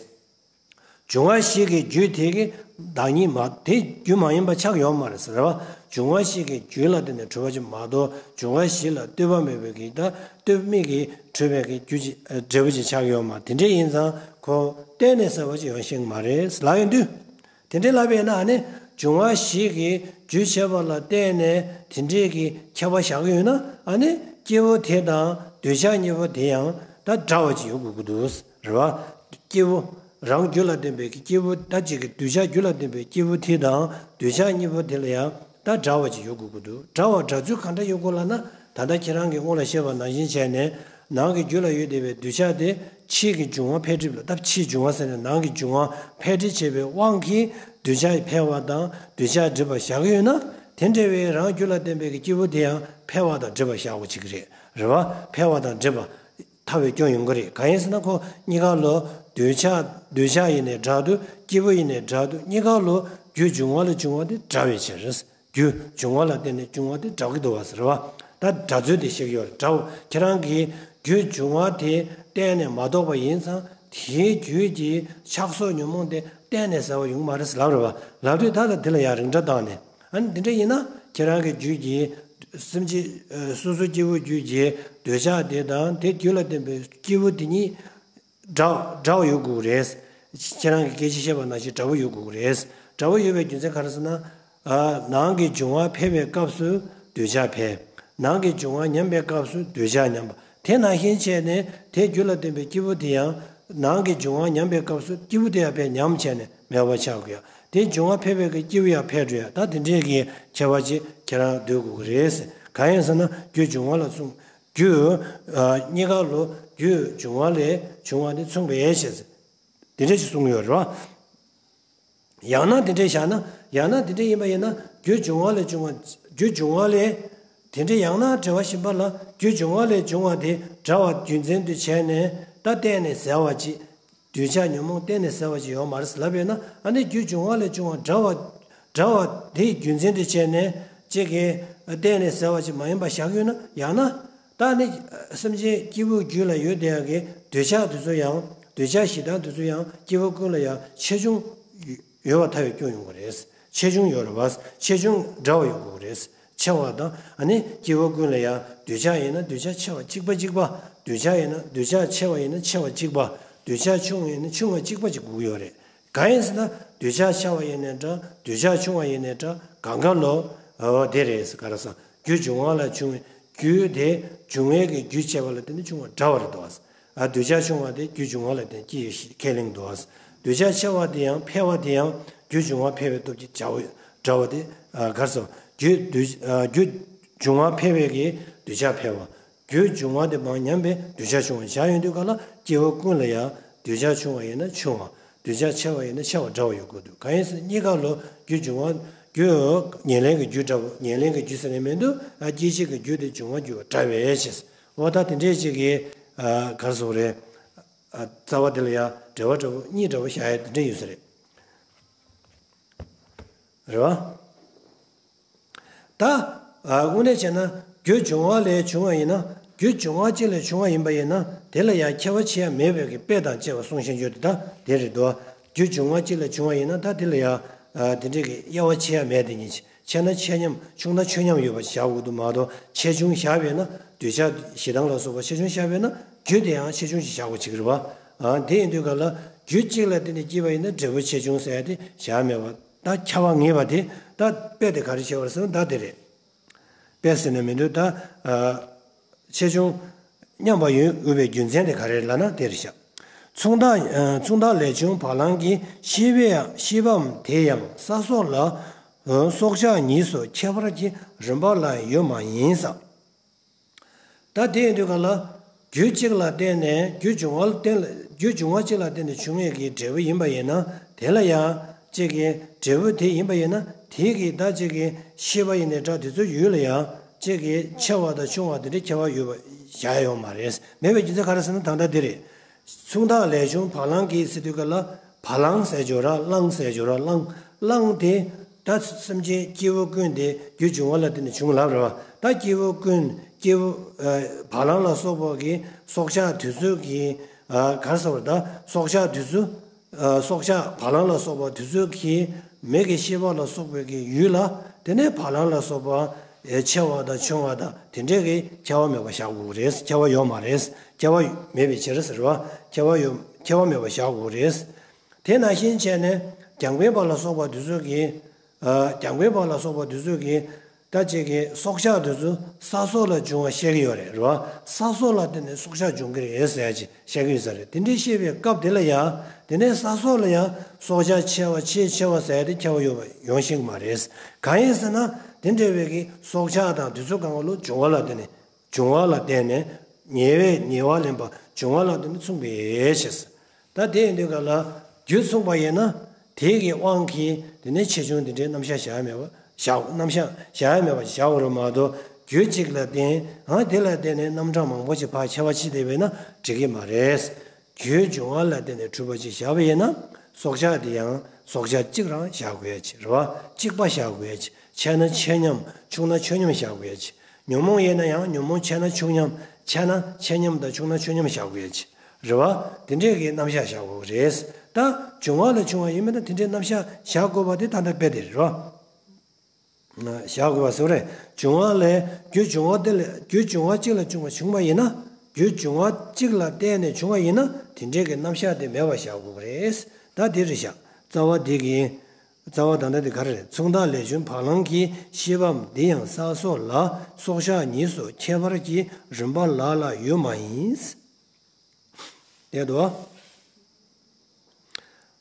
འབྱུང་བ་བཞི་གི་རྒྱུ་དེ་གི་བདག་ཉིད་མ་དེ་རྒྱུ་མ་ཡིན་པ་ཆགས་ཡོད་མ་རེད་ཟེར་བ། འབྱུང་བ་བཞི་གི་རྒྱུ་ལ་བརྟེན་ནས་གྲུབ་པ་ཅིག་མ་གཏོགས་འབྱུང་བ་བཞི་ལ་ལྟོས་པ་མེད་པའི་གི་ད་ལྟོས་མེད་ཀྱི་གྲུབ་པའི་གི་རྒྱུ་ཅིག་འབྲས་བུ་ཅིག་ཆགས་ཡོད་མ་དེ་འདྲ་ཡིན་ཙང་ཁོ་གཏན་ནས་ཟད་པ་ཅིག་ཡོང་ཤེས་མ་རེད་ལབ་ཡོང་དུས། དེ་འདྲའི་ལབ་པས་ན་ཨ་ནི་འབྱུང་བ་བཞི་གི་རྒྱུ་བྱས་པ་ལ་བརྟེན་ནས་དེ་འདྲའི་གི་ཁྱབ་པ་བཞག་གི་ཡོད་ན་ཨ་ནི་སྐྱེས་བུ་དེ་དང་འདོད་ཆགས་གཉིས་པོ་དེ་ཡང་ད་འདྲ་བ་ཅིག་ཡོད་དགོས་ཀྱི་འདུག་རེད་བ། སྐྱེས་བུ་རང་རྒྱུད་ལ་ལྡན་པའི་གི་སྐྱེས་བུ་ད་ཅིག་གི་འདོད་ཆགས་རྒྱུད་ལ་ལྡན་པའི་སྐྱེས་བུ་དེ་དང་འདོད་ཆགས་གཉིས་པོ་དེ་ལ་ཡང་ད་འདྲ་བ་ཅིག་ཡོད་དགོས་ཀྱི་འདུག་འདྲ་བ་འདྲ་ཚུལ་གང་འདྲ་ཡོད་དགོས་ལབ་ན། ད་ལྟ་ཁྱེད་རང་གིས་སྔོན་ལ་བཤད་པ་ནང་བཞིན་བྱས་ནས་ནང་གི་རྒྱུད་ལ་ཡོད་བསྡད་པའི་འདོད་ཆགས་དེ་ཕྱིས་ཀྱི་འབྱུང་བ་འཕེལ་འགྲིབ་ལ་ད་ཕྱིས་འབྱུང་བ་ཟེར་ནས་ནང་གི་འབྱུང་བ་འཕེལ་འགྲིབ་བྱེད་པའི་དབང་གིས་འདོད་ཆགས་འཕེལ་བ་དང་འདོད་ཆགས་འགྲིབ་པ་བཞག་གི་ཡོད་ན། དེ་འདྲ་བའི་རང་རྒྱུད་ལ་ལྡན་པའི་གི་སྐྱེས་བུ་དེ་ཡང་འཕེལ་བ་དང་འགྲིབ་པ་བཞག་དགོས་ཀྱི་རེད། རེད་བ། འཕེལ་བ་དང་འགྲིབ་པ་ཐལ་བའི་སྐྱོན་ཡོང་གི་རེད། གང་ཡིན་ཟེར་ན་ཁོ་གཉིས་ཀ་ལོ་འདོད་ཆགས་འདོད་ཆགས་ཡིན་ནའི་འདྲ་འདུག་སྐྱེས་བུ་ཡིན་ནའི་འདྲ་འདུག་གཉིས་ཀ་ལོ་རྒྱུ་འབྱུང་བ་ལས་བྱུང་བ་དེ་འདྲ་བའི་ཕྱིར། རྒྱུ་འབྱུང་བ་ལ་བརྟེན་ནས་བྱུང་བ་དེ་འདྲ་གི་འདུག་བ་ཟེར་བ། ད་འདྲ་ཚུལ་དེ་བཤད་ཀྱི་ཡོད་རེད། འདྲ་བོ་ཁྱེད་རང་གིས་རྒྱུ་འབྱུང་བ་དེ་གཏན་ནས་མ་རྟོགས་པ་ཡིན་ཙང་དེའི་རྒྱུད་ཀྱི་ཆགས་སོགས་ཉོན་མོངས་དེ་གཏན་ནས་ཟད་པ་ཡོང་གི་མ་རེད་ཟེར་ལབ་རེད་བ། ལབ་དུས་ད་ལྟ་དེ་ལ་ཡང་རིགས་འདྲ་བཏང་ནས་ཨ་ནི་འདི་འདྲ་ཡིན་ན་ཁྱེད་རང་གི་རྒྱུད་ཀྱི་སེམས་ཅན་སོ་སོ་སྐྱེ་བོ་རྒྱུད་ཀྱི་འདོད་ཆགས་དེ་དང་དེ་རྒྱུད་ལ་ལྡན་པའི་སྐྱེ་བོ་དེ་གཉིས། འདྲ་འདྲ་བ་ཡོད་དགོས་རེད། ཁྱེད་རང་གིས་སྐད་ཆ་བཤད་པ་ནང་བཞིན་འདྲ་བོ་ཡོད་དགོས་རེད། འདྲ་བོ་ཡོད་པའི་རྒྱུ་མཚན་ག་རེ་ཟེར་ན། ཨ་ནང་གི་འབྱུང་བ་འཕེལ་བའི་སྐབས་སུ་འདོད་ཆགས་འཕེལ། ནང་གི་འབྱུང་བ་ཉམས་པའི་སྐབས་སུ་འདོད་ཆགས་ཉམས་པ་དེ་ནང་བཞིན་བྱས་ནས་དེ་རྒྱུད་ལ་ལྡན་པའི་སྐྱེས་བུ་དེ་ཡང་ནང་གི་འབྱུང་བ་ཉམས་པའི་སྐབས་སུ་སྐྱེས་བུ་དེ་ཡང་དཔེ་ཉམས་བྱས་ནས་མེད་པ་ཆགས་དགོས་ཡ། དེ་འབྱུང་བ་འཕེལ་བའི་སྐབས་སྐྱེས་བུ་ཡང་འཕེལ་འགྲོ་ཡ། ད་དེ་འདྲའི་གི་ཁྱད་པར་ཅིག་ཁྱེད་རང་འདོད་དགོས་ཀྱི་རེད། གང་ཡིན་ཟེར་ན་རྒྱུ་འབྱུང་བ་ལ་མཚུངས། རྒྱུ། ཨ་གཉིས་ཀ་ལོ་རྒྱུ་འབྱུང་བ་ལས་བྱུང་བ་དེ་མཚུངས་པའི་ཕྱིར། དེ་འདྲ་ཞིག་གསུངས་ཡོད་རེད་བ། ཡང་ན་དེ་འདྲ་བཞག་ན་ཡང་ན་དེ་འདྲ་ཡིན་པ་ཡིན་ན་རྒྱུ་འབྱུང་བ་ལས་བྱུང་བ་རྒྱུ་འབྱུང་བ་ལས། དེ་འདྲ་ཡང་ན་འགྲེལ་བ་གཞན་པ་ལ་རྒྱུ་འབྱུང་བ་ལས་བྱུང་བ་དེ་འདྲ་བ་རྒྱུ་མཚན་དུ་བྱས་ནས་ད་གཏན་ནས་ཟད་པ་ཅིག་འདོད་ཆགས་ཉོན་མོངས་གཏན་ནས་ཟད་པ་ཅིག་ཡོད་མ་རེད་ལབ་ཡོད་ན། ཨ་ནི་རྒྱུ་འབྱུང་བ་ལས་བྱུང་བ་འདྲ་བ་འདྲ་བ་དེ་རྒྱུ་མཚན་དུ་བྱས་ནས་གཅིག་གིས་གཏན་ནས་ཟད་པ་ཅིག་མ་ཡིན་པ་བཞག་ཡོད་ན། ཡང་ན་ད་ནི་སེམས་ཅན་སྐྱེས་བུ་རྒྱུད་ལ་ཡོད་བསྡད་ཡག་གི་འདོད་ཆགས་དེ་ཚོ་ཡང་འདོད་ཆགས་ཞེ་སྡང་དེ་ཚོ་ཡང་སྐྱེས་བུ་ཀུན་ལ་ཡང་ཆེ་ཆུང་ཡོད་པ་ཐལ་བའི་སྐྱོན་ཡོང་གི་རེད། ཆེ་ཆུང་ཡོད་རེད་བ། ཆེ་ཆུང་འདྲ་བ་ཡོད་དགོས་རེད། ཆེ་བ་དང་། ཨ་ནི་སྐྱེས་བུ་ཀུན་ལ་ཡང་འདོད་ཆགས་ཡིན་ན་འདོད་ཆགས་ཆེ་བ་གཅིག་པ་གཅིག་པ། འདོད་ཆགས་ཡིན་ན་འདོད་ཆགས་ཆེ་བ་ཡིན་ན་ཆེ་བ་གཅིག་པ། འདོད་ཆགས་ཆུང་བ་ཡིན་ན་ཆུང་བ་གཅིག་པ་གཅིག་དགོས་ཀྱི་ཡོད་རེད། གང་ཡིན་ཟེར་ན། འདོད་ཆགས་ཆེ་བ་ཡིན་ནའི་འདྲ། འདོད་ཆགས་ཆུང་བ་ཡིན་ནའི་འདྲ། གང་ག་ལོ། འོ་དེ་རེད། ག་རེ་ཟེར། རྒྱུ་འབྱུང་བ་ལ་འབྱུང་བའི་རྒྱུ་དེ་འབྱུང་བའི་གི་རྒྱུ་བྱས་པ་ལ་བརྟེན་ནས་བྱུང་བ་འདྲ་བ་རེད་དོ། ཨ། འདོད་ཆགས་ཆུང་བ་དེ་རྒྱུ་འབྱུང་བ་ལ་བརྟེན་སྐྱེ་ཡོད་ཞེས་ཁས་ལེན་འདུག། འདོད་ཆགས་ཆེ་བ་དེ་ཡང་འཕེལ་བ་དེ་ཡང་རྒྱུ་འབྱུང་བ་འཕེལ་བའི་སྟོབས་ཀྱིས་བྱ་བ་འདྲ་བ་དེ། ཨ། ག་རེ་ཟེར། རྒྱུ་འདོད། ཨ། རྒྱུ་འབྱུང་བ་འཕེལ་བའི་གི་འདོད་ཆགས་འཕེལ་བ། རྒྱུ་འབྱུང་བ་དེ་མར་ཉམས་པའི་འདོད་ཆགས་ཆུང་བ་བཞག་ཡོང་དུས་ག་ལ་སྐྱེས་བུ་ཀུན་ལ་ཡང་འདོད་ཆགས་ཆུང་བ་ཡིན་ན་ཆུང་བ། འདོད་ཆགས་ཆེ་བ་ཡིན་ན་ཆེ་བ་འདྲ་བ་ཡོད་དགོས་འདུག། གང་ཡིན་ཟེར་ན་གཉིས་ཀ་ལོ་རྒྱུ་འབྱུང་བ། རྒྱུ་ཉེར་ལེན་གྱི་རྒྱུ་འདྲ་བོ། ཉེར་ལེན་གྱི་རྒྱུ་ཟེར་ནས་མི་འདུག། ཨ། སྐྱེད་བྱེད་ཀྱི་རྒྱུ་དེ་འབྱུང་བ་འགྱུར་བ་འདྲ་བའི་ཕྱིར། འོ་ད་དེ་འདྲས་ཅིག་གི། ཨ། ག་རེ་ཟེར་དགོས་རེད། ཨ། རྩ་བ་དེ་ལ་ཡང་འབྲེལ་བ་འདྲ་བོ་གཉིས་འདྲ་བོ་བཞག་ཡ་དེ་འདྲས་ཡོད་ས་རེད། རེད་བ། ད། ཨ། དངོས་གནས་བྱས་ན་རྒྱུ་འབྱུང་བ་ལས་བྱུང་བ་ཡིན་ན། རྒྱུ་འབྱུང་བ་གཅིག་ལས་བྱུང་བ་ཡིན་པ་ཡིན་ན་དེ་ལ་ཡང་ཁྱད་པར་ཕྱེ་ཡ་མེད་པའི་གི་དཔེ་དང་བཅས་པ་གསུངས་བཞིན་ཡོད་དེ། ད་དེ་རེད་དོ། རྒྱུ་འབྱུང་བ་གཅིག་ལས་བྱུང་བ་ཡིན་ན་ད་དེ་ལ་ཡང་། ཨ། དེ་འདྲའི་གི་དབྱེ་བ་ཕྱེ་ཡ་མེད་དེ་ཉིད། ཆེ་ན་ཆེ་མཉམ། ཆུང་ན་ཆུང་མཉམ་ཡོད་པ་བཞག་དགོས་འདུག་མ་གཏོགས། ཆེ་ཆུང་བཞག་པས་ན། འདོད་ཆགས་ཞེ་སྡང་ལ་སོགས་པ་ཆེ་ཆུང་བཞག་པས་ན་རྒྱུ་དེ་ཡང་ཆེ་ཆུང་ཞིག་བཞག་དགོས་བྱེད་ཀྱི་རེད་བ། ཨ། དེ་ཡིན་དུས་ག་ལ་རྒྱུ་གཅིག་ལ་བརྟེན་ནས་སྐྱེས་པ་ཡིན་ན་འབྲས་བུ་ཆེ་ཆུང་ཟེར་ཡ་དེ་བཞག་མེད་པ། ད་ཁྱབ་པ་ངེས་པ་དེ། ད་དཔེ་དེ་ག་རེ་བྱས་པ་རེད་ཟེར་ན་ད་དེ་རེད། དཔེ་ཟེར་ན་མི་འདུག། ད། ཨ། ཆེ་ཆུང་མཉམ་པ་ཡོད་དགོས་པའི་རྒྱུ་མཚན་དེ་ག་རེ་རེད་ལབ་ན་དེ་རེད་ཤག། མཚུངས་རྟགས། ཨ། མཚུངས་རྟགས་ལས་བྱུང་བ་ལང་གི། ཤེས་པའམ། ཤེས་པའམ་དེ་ཡང་ས་སོགས་ལ། ཨ། སྲོག་ཆགས་ཉིས་སུ་ཁྱད་པར་གྱི་རིམ་པ་ལ་ཡོད་མ་ཡིན་ས། ད་དེ་ཡིན་དུས་ག་ལ། རྒྱུ་གཅིག་ལ་བརྟེན་ནས། རྒྱུ་འབྱུང་བ་ལ་བརྟེན། རྒྱུ་འབྱུང་བ་གཅིག་ལ་བརྟེན་ནས་བྱུང་བའི་གི་འབྲས་བུ་ཡིན་པ་ཡིན་ན། དེ་ལ་ཡང་གཅིག་གི་འབྲས་བུ་དེ་ཡིན་པ་ཡིན་ན། དེ་གི་ད་གཅིག་གི་ཤེས་པ་ཡིན་ནའི་འདྲ། དེ་ཚོའི་ཡུལ་ལ་ཡང་གཅིག་གི་ཆེ་བ་དང་ཆུང་བ་དེ་འདྲའི་ཁྱད་པར་ཡོད་པ་བཞག་ཡ་ཡོད་མ་རེད། མེད་པའི་རྒྱུ་མཚན་ག་རེ་ཟེར་ན་ད་ལྟ་འདི་རེད། མཚུངས་རྟགས་ལས་བྱུང་བ་ལང་གི་ཟེར་དུས་ག་ལ། བ་ལང་ཟེར་སྦྱོར་ར། གླང་ཟེར་སྦྱོར་ར། གླང་། གླང་དེ། ད་སེམས་ཅན་སྐྱེས་བུ་ཀུན་དེ་རྒྱུ་འབྱུང་བ་ལ་བརྟེན་ནས་བྱུང་ལབ་རེད་བ། ད་སྐྱེས་བུ་ཀུན། སྐྱེས་བུ། ཨ། བ་ལང་ལ་སོགས་པ་གི་སྲོག་ཆགས་དེ་ཚོ་གི། ཨ། ག་རེ་ཟེར་བ། ད་སྲོག་ཆགས་དེ་ཚོ། ཨ། སྲོག་ཆགས་བ་ལང་ལ་སོགས་པ་དེ་ཚོ་གི་མིག་གི་ཤེས་པ་ལ་སོགས་པའི་གི་ཡུལ་ལ། དེ་ནས་བ་ལང་ལ་སོགས་པ། ཨེ། ཆེ་བ་དང་ཆུང་བ་དང་དེ་འདྲའི་གི་ཁྱད་པར་མེད་པ་བཞག་དགོས་རེད། ཁྱད་པར་ཡོད་མ་རེད། ཁྱད་པར་མེད་པའི་ཕྱིར་ཟེར་བ། ཁྱད་པར་ཡོད། ཁྱད་པར་མེད་པ་བཞག་དགོས་རེད། དེ་ནང་བཞིན་བྱས་ནས་རྒྱང་འཕེན་པ་ལ་སོགས་པ་དེ་ཚོ་གི། ཨ། རྒྱང་འཕེན་པ་ལ་སོགས་པ་དེ་ཚོ་གི། ད་ཅིག་གི་སྲོག་ཆགས་དེ་ཚོ་ས་སོགས་ལ་འབྱུང་བ་བཤད་ཀྱི་ཡོད་རེད། རེད་བ། ས་སོགས་ལ་བརྟེན་ནས་སྲོག་ཆགས་འབྱུང་གི་རེད་ཟེར་ཡ་ཅིག་བཤད་ཀྱི་ཡོད་ས་རེད། དེ་འདྲའི་བཤད་པའི་སྐབས་དེ་ལ་ཡང་། དེ་ནས་ས་སོགས་ལ་ཡང་སྲོག་ཆགས་ཆེ་བ་ཆེས་ཆེ་བ་ཟེར་ཡ་དེ་ཁྱད་པར་ཡོད་པ་ཡོང་ཤེས་ཀྱི་མ་རེད། གང་ཡིན་ཟེར་ན་དེ་འདྲ་བའི་གི་སྲོག་ཆགས་དང་དེ་ཚོ་གང་ག་ལོ་འབྱུང་བ་ལ་བརྟེན་ནས། འབྱུང་བ་ལ་བརྟེན་ནས། ཉེ་བའི་ཉེ་བ་ལེན་པ་འབྱུང་བ་ལ་བརྟེན་ནས་མཚུངས་པའི་ཕྱིར། ད་དེ་ཡིན་དུས་ག་ལ་རྒྱུ་མཚུངས་པ་ཡིན་ན། དེ་གི་དབང་གིས་དེ་ནས་ཆེ་ཆུང་དེ་འདྲའི་རྣམ་གཞག་བཞག་ཡ་མེད་པ་བཞག་རྣམ་གཞག་བཞག་ཡ་མེད་པ་བཞག་པ་རེད་མ་གཏོགས། རྒྱུ་གཅིག་ལ་བརྟེན། ཨ། དེ་ལ་བརྟེན་ནས་རྣམ་གྲངས་མང་པོ་ཞིག་ཕར་ཁྱད་པར་ཕྱེ་བསྡད་པས་ན་འགྲིག་གི་མ་རེད། རྒྱུའི་འབྱུང་བ་ལ་བརྟེན་ནས་གྲུབ་པ་ཅིག་བཞག་པ་ཡིན་ན། སྲོག་ཆགས་དེ་ཡང་སྲོག་ཆགས་གཅིག་རང་བཞག་དགོས་ཡ་ཅིག་རེད་བ། གཅིག་པ་བཞག་དགོས་ཡ་ཅིག་ཆེ་ན་ཆེ་མཉམ། ཆུང་ན་ཆུང་མཉམ་བཞག་དགོས་ཡ་ཅིག་ཉོན་མོངས་ཡིན་ན་ཡང་ཉོན་མོངས་ཆེ་ན་ཆུང་མཉམ། ཆེ་ན་ཆེ་མཉམ་དང་ཆུང་ན་ཆུང་མཉམ་བཞག་དགོས་ཡ་ཅིག་རེད་བ། དེ་འདྲས་ཀྱི་རྣམ་གཞག་བཞག་དགོས་རེད། ད་འབྱུང་བ་ལས་བྱུང་བ་ཡིན་པས་ན་དེ་འདྲའི་རྣམ་གཞག་བཞག་དགོས་པ་དེ་ད་ལྟ་དཔེ་དེ་རེད་བ། བཞག་དགོས་པ་ཟེར་བ་རེད། འབྱུང་བ་ལས། རྒྱུ་འབྱུང་བ་དེ་ལས། རྒྱུ་འབྱུང་བ་གཅིག་ལས་བྱུང་བ་བྱུང་བ་ཡིན་ན། རྒྱུ་འབྱུང་བ་གཅིག་ལ་བརྟེན་ནས་བྱུང་བ་ཡིན་ན་དེ་འདྲའི་གི་རྣམ་གཞག་དེ་མེད་པ་བཞག་དགོས་རེད། ད་དེ་རེད་བཞག་རྩ་བ་འདི་གི། རྩ་བ་ད་ལྟ་དེ་ག་རེ་རེད། མཚུངས་རྟགས་ལས་བྱུང་བ་ལང་གི། ཤེས་པའམ་དེ་ཡང་ས་སོགས་ལ། སྲོག་ཆགས་ཉིས་སུ་ཁྱད་པར་གྱི་རིམ་པ་ལ་ལ་ཡོད་མ་ཡིན། དེ་དུ།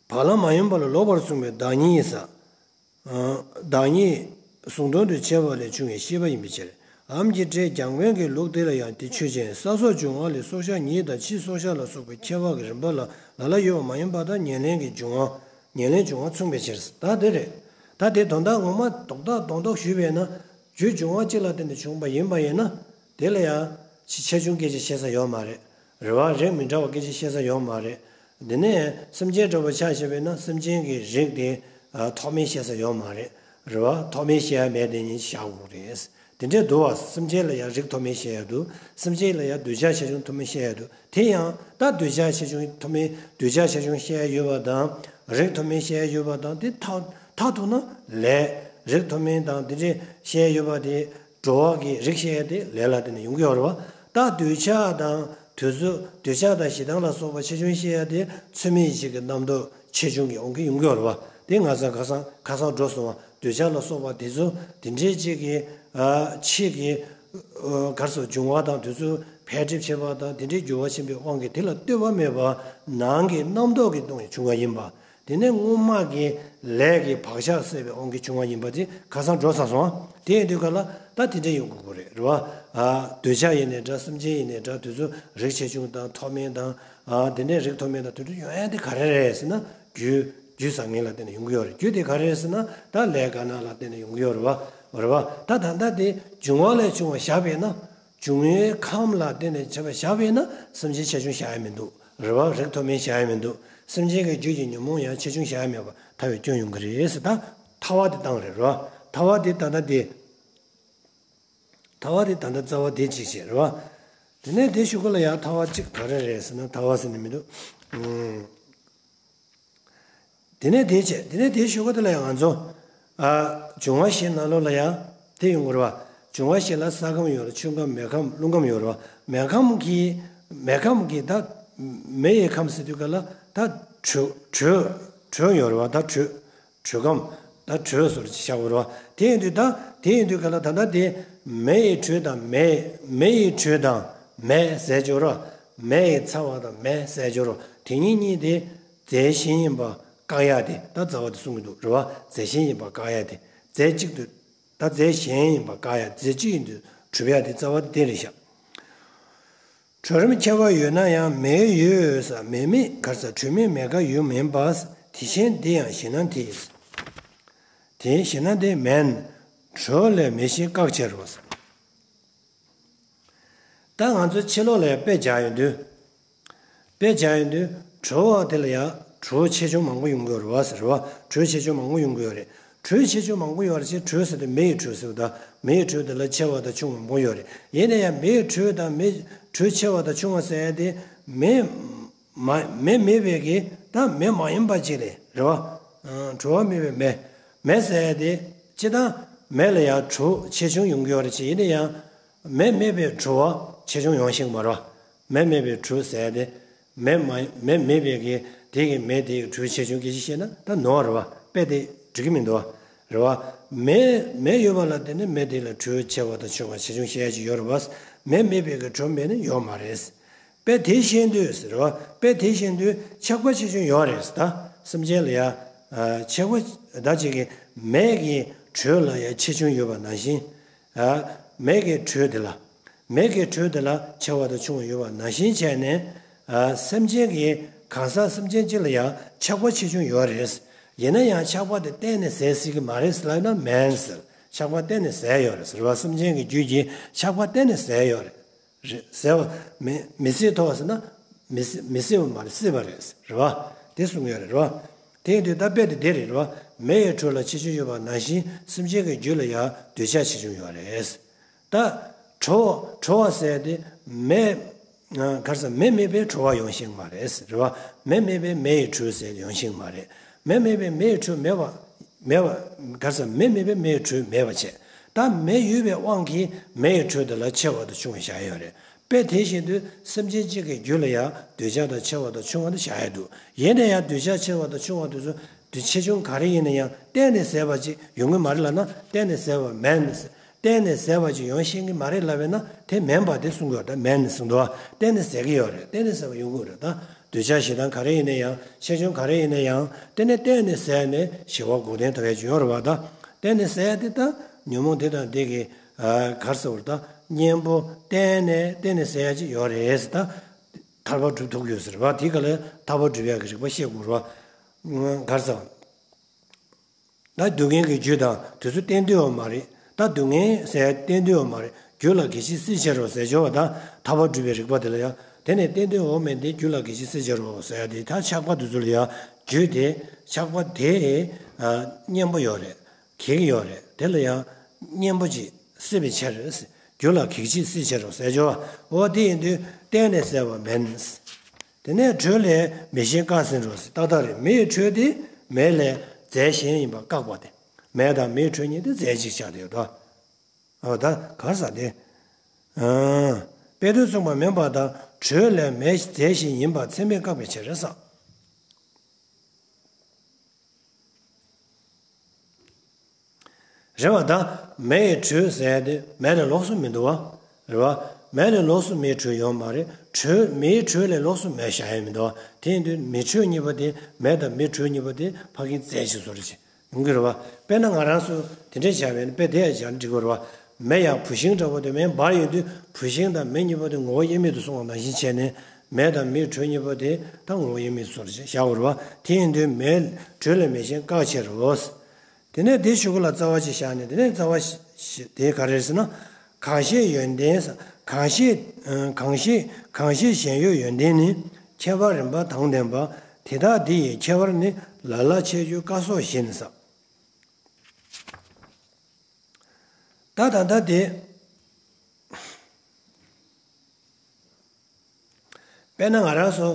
བ་ལང་མ་ཡིན་པ་ལ་ལོག་པར་གསུངས་པའི་བདག་ཉིད་ས། བདག་ཉིད་གཟུང་དོན་དུ་བྱས་པ་ལས་བྱུང་བའི་ཤེས་པ་ཡིན་པའི་ཕྱིར། འམ་གྱི་སྒྲས་རྒྱང་འཕེན་གྱི་ལུགས་དེ་ལ་ཡང་དེ་ཆོས་ཅན། ས་སོགས་འབྱུང་བ་ལས་སྲོག་ཆགས་ཉིད་དང་ཕྱིས་སྲོག་ཆགས་ལ་སོགས་པའི་ཁྱད་པར་གྱི་རིམ་པ་ལ་ལ་ལ་ཡོད་པ་མ་ཡིན་པ་དང་ཉེར་ལེན་གྱི་འབྱུང་བ། ཉེར་ལེན་འབྱུང་བ་མཚུངས་པའི་ཕྱིར། ད་དེ་རེད། ད་དེ་དོན་དག་ངོ་མ་རྡོག་རྡོག་རྡོག་རྡོག་ཞུས་པས་ན། རྒྱུ་འབྱུང་བ་གཅིག་ལ་བརྟེན་ནས་བྱུང་བ་ཡིན་པ་ཡིན་ན། དེ་ལ་ཡང་ཆེ་ཆུང་སྐད་ཆ་བཤད་ས་ཡོད་མ་རེད། རེད་བ། རིགས་མི་འདྲ་བ་སྐད་ཆ་བཤད་ས་ཡོད་མ་རེད། འདི་ནས་སེམས་ཅན་འདྲ་བོ་ཆ་བཞག་པས་ན་སེམས་ཅན་གྱི་རིགས་དེ། ཨ། ཐོགས་མེད་བཤད་ས་ཡོད་མ་རེད། རེད་བ། ཐོགས་མེད་བཤད་ཡ་མེད་དེ་ཉིད་བཞག་དགོས་རེད། དེ་འདྲས་འདུག་བ། སེམས་ཅན་ལ་ཡང་རིགས་ཐོགས་མེད་བཤད་ཡ་འདུག་སེམས་ཅན་ལ་ཡང་འདོད་ཆགས་ཆེ་ཆུང་ཐོགས་མེད་བཤད་ཡ་འདུག་དེ་ཡང་ད་འདོད་ཆགས་ཆེ་ཆུང་ཐོགས་མེད། འདོད་ཆགས་ཆེ་ཆུང་བཤད་ཡ་ཡོད་པ་དང་། རིགས་ཐོགས་མེད་བཤད་ཡ་ཡོད་པ་དང་། དེ་མཐའ་མཐའ་ཐུག་ན་ལས། རིགས་མཐོ་དམན་དང་དེ་འདྲས་བཤད་ཡོད་པ་དེ། འགྲོ་བ་གི་རིགས་བཤད་ཡ་དེ་ལས་ལ་བརྟེན་ནས་ཡོང་གི་ཡོད་རེད་བ། ད་འདོད་ཆགས་དང་དུས་ཚོད། འདོད་ཆགས་དང་ཞེ་སྡང་ལ་སོགས་པ་ཆེ་ཆུང་བཤད་ཡ་དེ་ཚུལ་མིན་ཡིད་བྱེད་ཀྱི་རྣམ་རྟོག་ཆེ་ཆུང་གི་དབང་གིས་ཡོང་གི་ཡོད་རེད་བ། དེ་ང་ཚང་ཁ་སང་ཁ་སང་འགྲོ་སོང་བ། འདོད་ཆགས་ལ་སོགས་པ་དེ་ཚོ་དེ་འདྲའི་ཅིག་གི་ཨ་ཕྱི་གི་ཨ་ག་རེ་ཟེར། འབྱུང་བ་དང་དེ་ཚོ་འཕེལ་འགྲིབ་བྱེད་པ་དང་དེ་འདྲའི་འགྱུར་བ་ཕྱིན་པའི་དབང་གིས་དེ་ལ་ལྟོས་པ་མེད་པར་ནང་གི་རྣམ་རྟོག་གིས་སྟོང་ནས་བྱུང་བ་ཡིན་པ། དེ་ནས་སྔོན་མ་གི་ལས་ཀྱི་བག་ཆགས་སད་པའི་དབང་གིས་བྱུང་བ་ཡིན་པ་དེ་ཁ་སང་འགྲོ་ཚར་སོང་། དེ་ཡིན་དུས་ག་ལ་ད་དེ་འདྲ་ཡོང་དགོས་ཀྱི་རེད། རེད་བ། ཨ་འདོད་ཆགས་ཡིན་ནའི་འདྲ། སེམས་ཅན་ཡིན་ནའི་འདྲ། དེ་ཚོ་རིགས་ཆེ་ཆུང་དང་མཐོ་དམན་དང་། ཨ་དེ་འདྲའི་རིགས་མཐོ་དམན་དང་དེ་ཚོ་ཡོང་ཡ་དེ་ག་རེ་རེད་ཟེར་ན། རྒྱུ། རྒྱུ་བཟང་ངན་ལ་བརྟེན་ནས་ཡོང་གི་ཡོད་རེད། རྒྱུ་དེ་ག་རེ་རེད་ཟེར་ན། ད་ལས་དགའ་སྣང་ལ་བརྟེན་ནས་ཡོང་གི་ཡོད་རེད་བ། རེད་བ། ད་ད་ལྟ་དེ་འབྱུང་བ་ལས་བྱུང་བ་བཞག་པས་ན། འབྱུང་བའི་ཁམས་ལ་བརྟེན་ནས་བྱས་པ་བཞག་པས་ན། སེམས་ཅན་ཆེ་ཆུང་བཞག་ཡ་མི་འདུག། རེད་བ། རིགས་མཐོ་དམན་བཞག་ཡ་མི་འདུག། སེམས་ཅན་གྱི་རྒྱུད་ཀྱི་ཉོན་མོངས་ཡང་ཆེ་ཆུང་བཞག་ཡ་མེད་པར་ཐལ་བའི་སྐྱོན་ཡོང་གི་རེད་ཟེར། ད་ཐལ་བ་དེ་བཏང་རེད། རེད་བ། ཐལ་བ་དེ་ད་ལྟ་དེ། ཐལ་བ་དེ་ད་ལྟ་རྩ་བ་དེ་གཅིག་བྱས། རེད་བ། དེ་ནས་དེ་གཞུག་གུ་ལ་ཡང་ཐལ་བ་གཅིག་ག་རེ་རེད་ཟེར་ན། ཐལ་བ་ཟེར་ནས་མི་འདུག། ཨུམ། དེ་ནས་དེ་བྱས། དེ་ནས་དེའི་གཞུག་གུ་དེ་ལ་ཡང་ང་ཚོ། ཨ། འབྱུང་བ་བཞི་ནང་ལོགས་ལ་ཡང་དེ་ཡོང་གི་རེད་བ། འབྱུང་བ་བཞི་ལ་ས་ཁམས་ཡོད་རེད། ཆུ་ཁམས། མེ་ཁམས། རླུང་ཁམས་ཡོད་རེད་བ། མེ་ཁམས་ཀྱི། མེ་ཁམས་ཀྱི་ད། མེ་ཡི་ཁམས་ཟེར་དུས་ག་ལ་ད་དྲོད། དྲོད། དྲོད་ཡོད་རེད་བ། ད་དྲོད། དྲོད་ཁམས། ད་དྲོད་ཟེར་ཅིག་བཞག་དགོས་རེད་བ། དེ་ཡིན་དུས་ད། དེ་ཡིན་དུས་ག་ལ་ད་ལྟ་དེ་མེ་ཡི་དྲོད་དང་མེ། མེ་ཡི་དྲོད་དང་མེ་ཟེར་གྱི་ཡོད་རེད་བ། མེ་ཡི་ཚ་བ་དང་མེ་ཟེར་གྱི་ཡོད་རེད་བ། དེ་གཉིས་གཉིས་དེ། རྫས་གཞན་ཡིན་པ་བཀག་ཡ་དེ། ད་རྩ་བ་དེ་གསུང་གི་འདུག། རེད་བ། རྫས་གཞན་ཡིན་པ་བཀག་ཡ་དེ། རྫས་གཅིག་ཏུ། ད་རྫས་གཞན་ཡིན་པ་བཀག་ཡ། རྫས་གཅིག་ཡིན་དུས་གྲུབ་ཡ་དེ་རྩ་བ་དེ་དེ་རེད་ཤག། དྲོད་རིམ་ཁྱད་པར་ཡོད་ན་ཡང་མེ་ཡོད་ས་མེ་མེད་ག་རེ་ཟ། དྲོད་མེད་མེ་དགའ་ཡོད་མིན་པ། དེ་བཞིན་འདི་ཡང་ཞེ་ན་དེ། དེ་ཞེ་ན་དེ་མེན། དྲོད་ལས་མེ་བཞིན་བཀག་བྱེད་རོ། ད་ང་ཚོ་ཕྱི་ལོགས་ལ་ཡང་དཔེ་སྦྱར་ཡོང་དུས། དཔེ་སྦྱར་ཡོང་དུས་དྲོད་བ་དེ་ལ་ཡང་དྲོད་ཆེ་ཆུང་མང་པོ་ཡོང་གི་ཡོད་རེད་བ་ཟེར་བ། དྲོད་ཆེ་ཆུང་མང་པོ་ཡོང་གི་ཡོད་རེད། དྲོད་ཆེ་ཆུང་མང་པོ་ཡོད་རེད་ཅེས། དྲོད་ཟེར་དུས་མེ་ཡི་དྲོད་ཟེར་བ་དང་། མེ་ཡི་དྲོད་དེ་ལ་ཆེ་བ་དང་ཆུང་བ་མང་པོ་ཡོད་རེད། ཡིན་ན་ཡང་མེ་ཡི་དྲོད་དང་མེ། དྲོད་ཆེ་བ་དང་ཆུང་བ་ཟེར་ཡ་དེ་མེ། མ། མེ་མེད་པའི་གི་ད་མེ་མ་ཡིན་པ་ཅིག་རེད། རེད་བ། ཨ། དྲོད་བ་མེད་པའི་མེ། མེ་ཟེར་ཡ་དེ་སྤྱིར་བཏང་མེ་ལ་ཡང་དྲོད་ཆེ་ཆུང་ཡོང་གི་ཡོད་རེད་ཅེས། ཡིན་ན་ཡང་མེ་མེད་པའི་དྲོད་བ་ཆེ་ཆུང་ཡོང་ཤེས་ཀྱི་མ་རེད་བ། མེ་མེད་པའི་དྲོད་ཟེར་ཡ་དེ། མེ་མ། མེ་མེད་པའི་གི་དེ་གི་མེ་དེ་གི་དྲོད་ཆེ་ཆུང་སྐད་ཆ་བཤད་ན་ད་ནོར་བ་རེད་བ། དཔེ་དེ་འགྲིག་གི་མི་འདུག་བ། རེད་བ། མེ། མེ་ཡོད་པ་ལ་བརྟེན་ནས་མེ་དེ་ལ་དྲོད་ཆེ་བ་དང་ཆུང་བ་ཆེ་ཆུང་བཤད་ཡ་ཅིག་ཡོད་རེད་བ། མེ་མེད་པའི་གི་དྲོད་མེད་ན་ཡོད་མ་རེད། དཔེ་དེ་བཞིན་དུ་ཟེར་བ། དཔེ་དེ་བཞིན་དུ་ཆགས་པ་ཆེ་ཆུང་ཡོད་རེད་ད། སེམས་ཅན་ལ་ཡ། ཨ། ཆགས་པ་ད་ཅིག་གི་མེ་གི་དྲོད་ལ་ཡ་ཆེ་ཆུང་ཡོད་པ་ནང་བཞིན། ཨ། མེ་གི་དྲོད་དེ་ལ། མེ་གི་དྲོད་དེ་ལ་ཆེ་བ་དང་ཆུང་བ་ཡོད་པ་ནང་བཞིན་བྱས་ནས། ཨ། སེམས་ཅན་གྱི་གང་ཟག་སེམས་ཅན་གཅིག་ལ་ཡང་ཆགས་པ་ཆེ་ཆུང་ཡོད་རེད། ཡིན་ན་ཡང་ཆགས་པ་དེ་གཏན་ནས་ཟད་སྲིད་ཀྱི་མ་རེད་ལབ་ན་མིན་ཟེར། ཆགས་པ་གཏན་ནས་ཟད་ཡོད་རེད་ཟེར་བ། སེམས་ཅན་གྱི་རྒྱུད་ཀྱི་ཆགས་པ་གཏན་ནས་ཟད་ཡོད་རེད། རེད་ཟེར་བ། མི། མི་སྲིད་དོ་ཟེར་ན། མི་སྲིད། མི་སྲིད་པ་མ་རེད། སྲིད་པ་རེད། རེད་བ། དེ་གསུངས་ཡོད་རེད། རེད་བ། དེ་ཡིན་དུས་ད་དཔེ་དེ་དེ་རེད། རེད་བ། མེ་ཡི་དྲོད་ལ་ཆེ་ཆུང་ཡོད་པ་ནང་བཞིན་སེམས་ཅན་གྱི་རྒྱུད་ལ་ཡང་འདོད་ཆགས་ཆེ་ཆུང་ཡོད་རེད། ད་དྲོ་བ། དྲོ་བ་ཟེར་དེ་མེ། ག་རེ་ཟེར། མེ་མེད་པའི་དྲོ་བ་ཡོང་ཤེས་མ་རེད། རེད་བ། མེ་མེད་པའི་མེ་ཡི་དྲོད་ཟེར་ཡོང་ཤེས་མ་རེད། མེ་མེད་པའི་མེ་ཡི་དྲོད་མེད་པ། མེད་པ། ག་རེ་ཟེར། མེ་མེད་པའི་མེ་ཡི་དྲོད་མེད་པ་བྱས། ད་མེ་ཡོད་པའི་དབང་གིས་མེ་ཡི་དྲོད་དེ་ལ་ཆེ་བ་དང་ཆུང་བ་བཞག་ཡོད་རེད། དཔེ་དེ་བཞིན་དུ་སེམས་ཅན་གཅིག་གི་རྒྱུད་ལ་ཡང་འདོད་ཆགས་དང་ཆེ་བ་དང་ཆུང་བ་དེ་བཞག་ཡོད་འདུག། ཡིན་ན་ཡང་འདོད་ཆགས་ཆེ་བ་དང་ཆུང་བ་དེ་ཚོ་དེ་ཆེ་ཆུང་ག་རེ་ཡིན་ན་ཡང་གཏན་ནས་ཟད་པ་ཅིག་ཡོང་གི་མ་རེད་ལབ་ན། གཏན་ནས་ཟད་པ་མིན། གཏན་ནས་ཟད་པ་ཅིག་ཡོང་ཤེས་ཀྱི་མ་རེད་ལབ་པས་ན་དེ་མིན་པ་དེ་གསུང་གི་ཡོད། ད་མིན་ནས་གསུང་འདུག་བ། གཏན་ནས་ཟད་ཀྱི་ཡོད་རེད། གཏན་ནས་ཟད་པ་ཡོང་གི་རེད། ད་འདོད་ཆགས་ཞེ་སྡང་ག་རེ་ཡིན་ན་ཡང་། ཆེ་ཆུང་ག་རེ་ཡིན་ན་ཡང་དེ་ནི་གཏན་ནས་ཟད་ནས་ཞི་བ་འགོག་བདེན་ཐོབ་ཡ་ཅིག་ཡོད་རེད་བ། ད་གཏན་ནས་ཟད་དེ་ད་ཉོན་མོངས་དེ་དང་དེ་གི། ཨ། ག་རེ་ཟེར་བ། ད་གཉེན་པོ་གཏན་ནས་གཏན་ནས་ཟད་ཡ་ཅིག་ཡོད་རེད། ད་ཐར་པ་སྒྲུབ་ཐུབ་ཀྱི་ཡོད་ཟེར་བ། དེ་ག་ལ་ཐར་པ་སྒྲུབ་ཡ་གི་རིགས་པ་བཤད་དགོས་རེད་བ། ག་རེ་ཟེར་བ། ད་སྡུག་བསྔལ་གྱི་རྒྱུ་དང་དེ་ཚོ་གཏན་དུའང་མ་རེད། ད་སྡུག་བསྔལ་ཟེར་ཡ་གཏན་དུའང་མ་རེད། རྒྱུ་ལ་གེགས་བྱེད་སྲིད་ཕྱིར་རོ་ཟེར་ཆོག་པ་དང་། ཐར་པ་སྒྲུབ་པའི་རིགས་པ་དེ་ལ་ཡང་དེ་ནི་གཏན་དུའང་མིན་ཏེ། རྒྱུ་ལ་གེགས་བྱེད་སྲིད་ཕྱིར་རོ་ཟེར་ཡ་དེ། ད་ཆགས་པ་དེ་ཚོ་ལ་ཡང་རྒྱུ་དེ། ཆགས་པ་དེ་གཉེན་པོ་ཡོད་རེད། གེགས་ཡོད་རེད། དེ་ལ་ཡང་གཉེན་པོ་ཅིག་སྲིད་པའི་ཕྱིར། རྒྱུ་ལ་གེགས་བྱེད་སྲིད་ཕྱིར་རོ་ཟེར་ཆོག་པ། འོ་དེ་ཡིན་དུས་གཏན་ནས་ཟད་པ་མིན། དེ་ནས་དྲོད་ལས་མེ་བཞིན་བཀག་ཟིན་རོ་ཟེར། ཏག་ཏག་རེད། མེ་ཡི་དྲོད་དེ་མེ་ལས་རྫས་གཞན་ཡིན་པ་བཀག་པ་དེ། མེ་དང་མེའི་དྲོད་གཉིས་དེ་རྫས་གཅིག་ཆགས་བསྡད་ཡོད་དོ། ཨོ་ད་གར་ས་དེ། ཨང་། དཔེ་དོན་མཚུངས་པ་མིན་པ་དང་དྲོད་ལས་མེ་རྫས་གཞན་ཡིན་པ་ཚད་མས་བཀག་པའི་ཕྱིར་རེད་ས། རེད་བ། ད་མེ་ཡི་དྲོད་ཟེར་ཡ་དེ་མེ་ལས་ལོགས་སུ་མི་འདུག་བ། རེད་བ། མེ་ལས་ལོགས་སུ་མེའི་དྲོད་ཡོད་མ་རེད། དྲོད་མེའི་དྲོད་ལས་ལོགས་སུ་མེ་བཞག་ཡ་མི་འདུག་བ། དེ་ཡིན་དུས་མེ་དྲོད་གཉིས་པོ་དེ་མེ་དང་མེའི་དྲོད་གཉིས་པོ་དེ་ཕ་གིའི་རྫས་གཅིག་བཟོ་འདྲ་ཅིག་ཡོང་གི་རེད་བ། དཔེར་ན་ང་རང་ཚོ་དེ་འདྲས་བྱས་པས་ན་དཔེ་དེ་ཡང་བཞག་ན་འགྲིག་གི་རེད་བ། མེ་ཡང་བུད་ཤིང་འདྲ་བོ་དེ་མེ་འབར་ཡོང་དུས་བུད་ཤིང་དང་མེ་གཉིས་པོ་དེ་ངོ་བོ་དབྱེར་མེད་དུ་སོང་བ་ནང་བཞིན་བྱས་ནས་མེ་དང་མེའི་དྲོད་གཉིས་པོ་དེ་ད་ངོ་བོ་དབྱེར་མེད་དུ་སོང་བ་བཞག་དགོས་རེད་བ། དེ་ཡིན་དུས་མེ་དྲོད་ལས་མེ་གཞན་བཀག་ཕྱིར་རོ། དེ་ནས་དེའི་གཞུག་གུ་ལ་རྩ་བ་ཞིག་བཞག་ནས་དེ་ནས་རྩ་བ་ཞིག་དེ་ག་རེ་རེད་ཟེར་ན། གང་ཞིག་ཡོན་ཏན་ས། གང་ཞིག་གང་ཞིག་གང་ཞིག་གཞན་ཡོད་ཡོན་ཏན་ནི། ཁྱད་པར་རིམ་པ་དང་ལྡན་པ། དེ་དག་འདི་ཡི་ཁྱད་པར་ནི། ལ་ལ་ཁྱད་གྱུར་སྐབས་སོགས་བཞིན་ས། ད་ད་ལྟ་དེ། དཔེར་ན་ང་རང་ཚོ་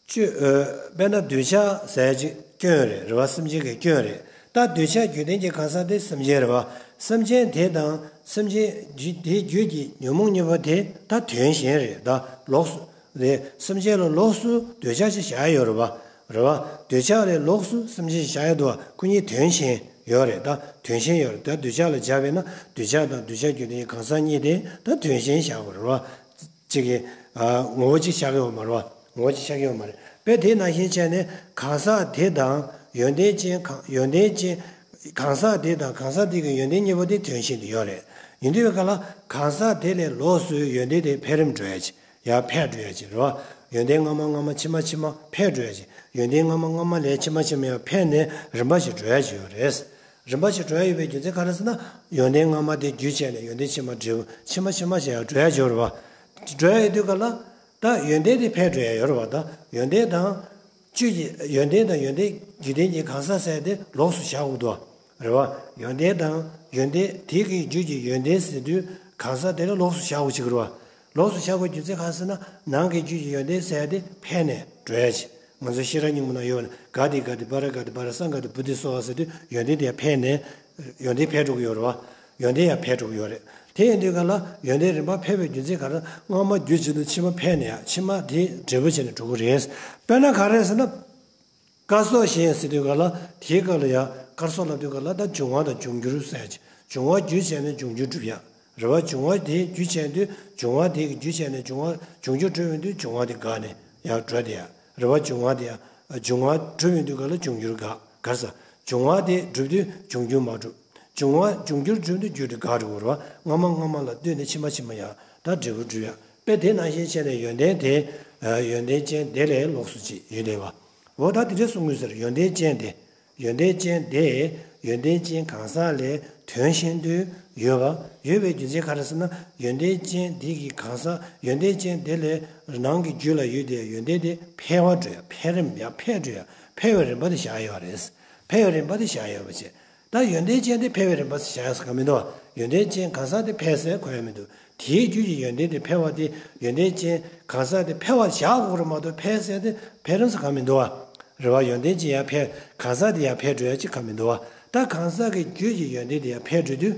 བཅོས། ཨ། དཔེར་ན་འདོད་ཆགས་ཟེར་ཅིག་སྐྱོན་རེད། རེད་བ། སེམས་ཅན་གྱི་སྐྱོན་རེད། ད་འདོད་ཆགས་རྒྱུ་ལྡན་གྱི་གང་ཟག་དེ་སེམས་ཅན་རེད་བ། སེམས་ཅན་དེ་དང་སེམས་ཅན་རྒྱུ་དེའི་རྒྱུད་ཀྱི་ཉོན་མོངས་གཉིས་པོ་དེ་ད་དོན་གཞན་རེད། ད་ལོགས་སུ་རེད། སེམས་ཅན་ལ་ལོགས་སུ་འདོད་ཆགས་ཅིག་བཞག་ཡོད་རེད་བ། རེད་བ། འདོད་ཆགས་ལས་ལོགས་སུ་སེམས་ཅན་ཞིག་བཞག་ཡོད་འདུག་བ། ཁོ་གཉིས་དོན་གཞན་ཡོད་རེད། ད་དོན་གཞན་ཡོད་རེད། ད་འདོད་ཆགས་ལ་སྦྱར་བས་ན་འདོད་ཆགས་དང་འདོད་ཆགས་རྒྱུ་ལྡན་གྱི་གང་ཟག་གཉིས་དེ་ད་དོན་གཞན་བཞག་དགོས་རེད་བ། གཅིག་གིས། ཨ། ངོ་བོ་གཅིག་ཆགས་ཀྱི་ཡོད་མ་རེད་བ། ངོ་བོ་གཅིག་ཆགས་ཀྱི་ཡོད་མ་རེད། དཔེ་དེ་ནང་བཞིན་བྱས་ནས་གང་ཟག་དེ་དང་ཡོན་ཏན་ཅན་གང་ཡོན་ཏན་ཅན། གང་ཟག་དེ་དང་གང་ཟག་དེ་གི་ཡོན་ཏན་གཉིས་པོ་དེ་དོན་གཞན་དུ་ཡོད་རེད། ཡིན་དུས་ག་ལ་གང་ཟག་དེ་ལས་ལོགས་སུ་ཡོན་ཏན་དེ་འཕེལ་རིམ་འགྲོ་ཡ་ཅིག་ཡར་འཕེལ་འགྲོ་ཡ་ཅིག་རེད་བ། ཡོན་ཏན་སྔ་མ་སྔ་མ་ཕྱི་མ་ཕྱི་མ་འཕེལ་འགྲོ་ཡ་ཅིག་ཡོན་ཏན་སྔ་མ་སྔ་མ་ལས་ཕྱི་མ་ཕྱི་མ་ཡར་འཕེལ་ནས་རིམ་པ་ཞིག་འགྲོ་ཡ་ཅིག་ཡོད་རེད། རིམ་པ་ཞིག་འགྲོ་ཡ་ཡོད་པའི་རྒྱུ་མཚན་ག་རེ་ཟེར་ན། ཡོན་ཏན་སྔ་མ་དེ་རྒྱུ་བྱས་ནས་ཡོན་ཏན་ཕྱི་མ་འབྲས་བུ་ཕྱི་མ་ཕྱི་མ་ཞིག་ཡར་འགྲོ་ཡ་ཅིག་ཡོད་རེད་བ། འགྲོ་ཡ་ཡོད་དུས་ག་ལ། ད་ཡོན་ཏན་དེ་འཕེལ་འགྲོ་ཡ་ཡོད་རེད་བ། ད་ཡོན་ཏན་དང་། བཅུད་ཀྱི་ཡོན་ཏན་དང་ཡོན་ཏན་རྒྱུ་ལྡན་གྱི་གང་ཟག་ཟེར་དེ་ལོགས་སུ་བཞག་དགོས་འདུག་བ། རེད་བ། ཡོན་ཏན་དང་ཡོན་ཏན་དེ་གི་རྒྱུད་ཀྱི་ཡོན་ཏན་ཟེར་དུས་གང་ཟག་དེ་ལ་ལོགས་སུ་བཞག་དགོས་ཅིག་རེད་བ། ལོགས་སུ་བཞག་དགོས་རྒྱུ་མཚན་གང་ཟེར་ན་ནང་གི་རྒྱུད་ཀྱི་ཡོན་ཏན་ཟེར་དེ་འཕེལ་ནས་འགྲོ་ཡ་ཅིག་ང་ཚོའི་ཤེས་རབ་སྙིང་པོ་ནང་ཡོད་པ་ནི་ག་དེ་ག་དེ་པ་ར་ག་དེ་པ་ར་སང་ག་དེ་བུ་དེ་སོ་བ་ཟེར་དུས་ཡོན་ཏན་དེ་འཕེལ་ནས་ཡོན་ཏན་འཕེལ་འགྲོ་གི་ཡོད་རེད་བ། ཡོན་ཏན་ཡང་འཕེལ་འགྲོ་གི་ཡོད་རེད། དེ་ཡིན་དུས་ག་ལ་ཡོན་ཏན་རིམ་པ་འཕེལ་བའི་རྒྱུ་མཚན་ག་རེ། སྔ་མ་རྒྱུ་བྱས་ནས་ཕྱི་མ་འཕེལ་ནས་ཡང་ཕྱི་མ་དེ་འབྲས་བུ་བྱས་ནས་འགྲོ་གི་རེད། དཔེར་ན་ག་རེ་ཟེར་ན། སྐབས་སོགས་བཞིན་ཟེར་དུས་ག་ལ་དེའི་སྐབས་ལ་ཡང་སྐབས་སོགས་ལབ་དུས་ག་ལ་ད་འབྱུང་བ་དང་འབྱུང་འགྱུར་ཟེར་ཡ་ཅིག་འབྱུང་བ་རྒྱུ་བྱས་ནས་འབྱུང་འགྱུར་འགྲུབ་ཡ། རེད་བ། འབྱུང་བ་དེ་རྒྱུ་བྱས་དུས་འབྱུང་བ་དེ་གི་རྒྱུ་བྱས་ནས་འབྱུང་བ་འབྱུང་འགྱུར་གྲུབ་ཡོང་དུས་འབྱུང་བ་དེ་འགག་ནས་ཡང་འགྲོ་དེ་ཡ། རེད་བ། འབྱུང་བ་དེ་ཡང་འབྱུང་བ་གྲུབ་ཡོང་དུས་ག་ལ་འབྱུང་འགྱུར་འགག་ག་རེ་ཟ། འབྱུང་བ་དེ་གྲུབ་དུས་འབྱུང་འགྱུར་མ་གྲུབ། འབྱུང་བ་འབྱུང་འགྱུར་གྲུབ་དུས་རྒྱུ་དེ་འགག་འགྲོ་གི་རེད་བ། སྔ་མ་སྔ་མ་ལ་ལྟོས་ནས་ཕྱི་མ་ཕྱི་མ་ཡང་ད་འབྲས་བུ་འགྲུབ་ཡ། དཔེ་དེ་ནང་བཞིན་བྱས་ནས་ཡོན་ཏན་དེ། ཡོན་ཏན་ཅན་དེ་ལས་ལོགས་སུ་ཅིག་ཡོད་དེ་བ། འོ་ད་དེ་འདྲས་གསུང་དགོས་ཟེར། ཡོན་ཏན་ཅན་དེ། ཡོན་ཏན་ཅན་དེ། ཡོན་ཏན་ཅན་གང་ཟག་ལས་དོན་གཞན་དུ་ཡོད་པ། ཡོད་པའི་རྒྱུ་མཚན་ག་རེ་ཟེར་ན། ཡོན་ཏན་ཅན་དེ་གི་གང་ཟག་ཡོན་ཏན་ཅན་དེ་ལས་ནང་གི་རྒྱུད་ལ་ཡོད་དེ་ཡོན་ཏན་དེ་འཕེལ་བ་འགྲོ་ཡ། འཕེལ་རིམ་ཡ་འཕེལ་འགྲོ་ཡ། འཕེལ་བའི་རིམ་པ་དེ་བཞག་ཡོད་རེད། འཕེལ་བའི་རིམ་པ་དེ་བཞག་ཡོད་པ་བྱས། ད་ཡོན་ཏན་ཅན་དེ་འཕེལ་བའི་རིམ་པ་ཟེར་བཞག་ཡ་ཟེར་ག་མི་འདུག་བ། ཡོན་ཏན་ཅན་གང་ཟག་དེ་འཕེལ་ཟེར་གོ་ཡ་མི་འདུག་དེའི་རྒྱུད་ཀྱི་ཡོན་ཏན་དེ་འཕེལ་བ་དེ་ཡོན་ཏན་ཅན་གང་ཟག་དེ་འཕེལ་བ་བཞག་དགོས་རེད་མ་གཏོགས་འཕེལ་ཟེར་དེ་འཕེལ་རིམ་ཟེར་ག་མི་འདུག་བ། རེད་བ། ཡོན་ཏན་ཅན་ཡར་འཕེལ། གང་ཟག་དེ་ཡར་འཕེལ་འགྲོ་ཡ་ཅིག་ག་མི་འདུག་བ། ད་གང་ཟག་གི་རྒྱུད་ཀྱི་ཡོན་ཏན་དེ་ཡར་འཕེལ་འགྲོ་དུས་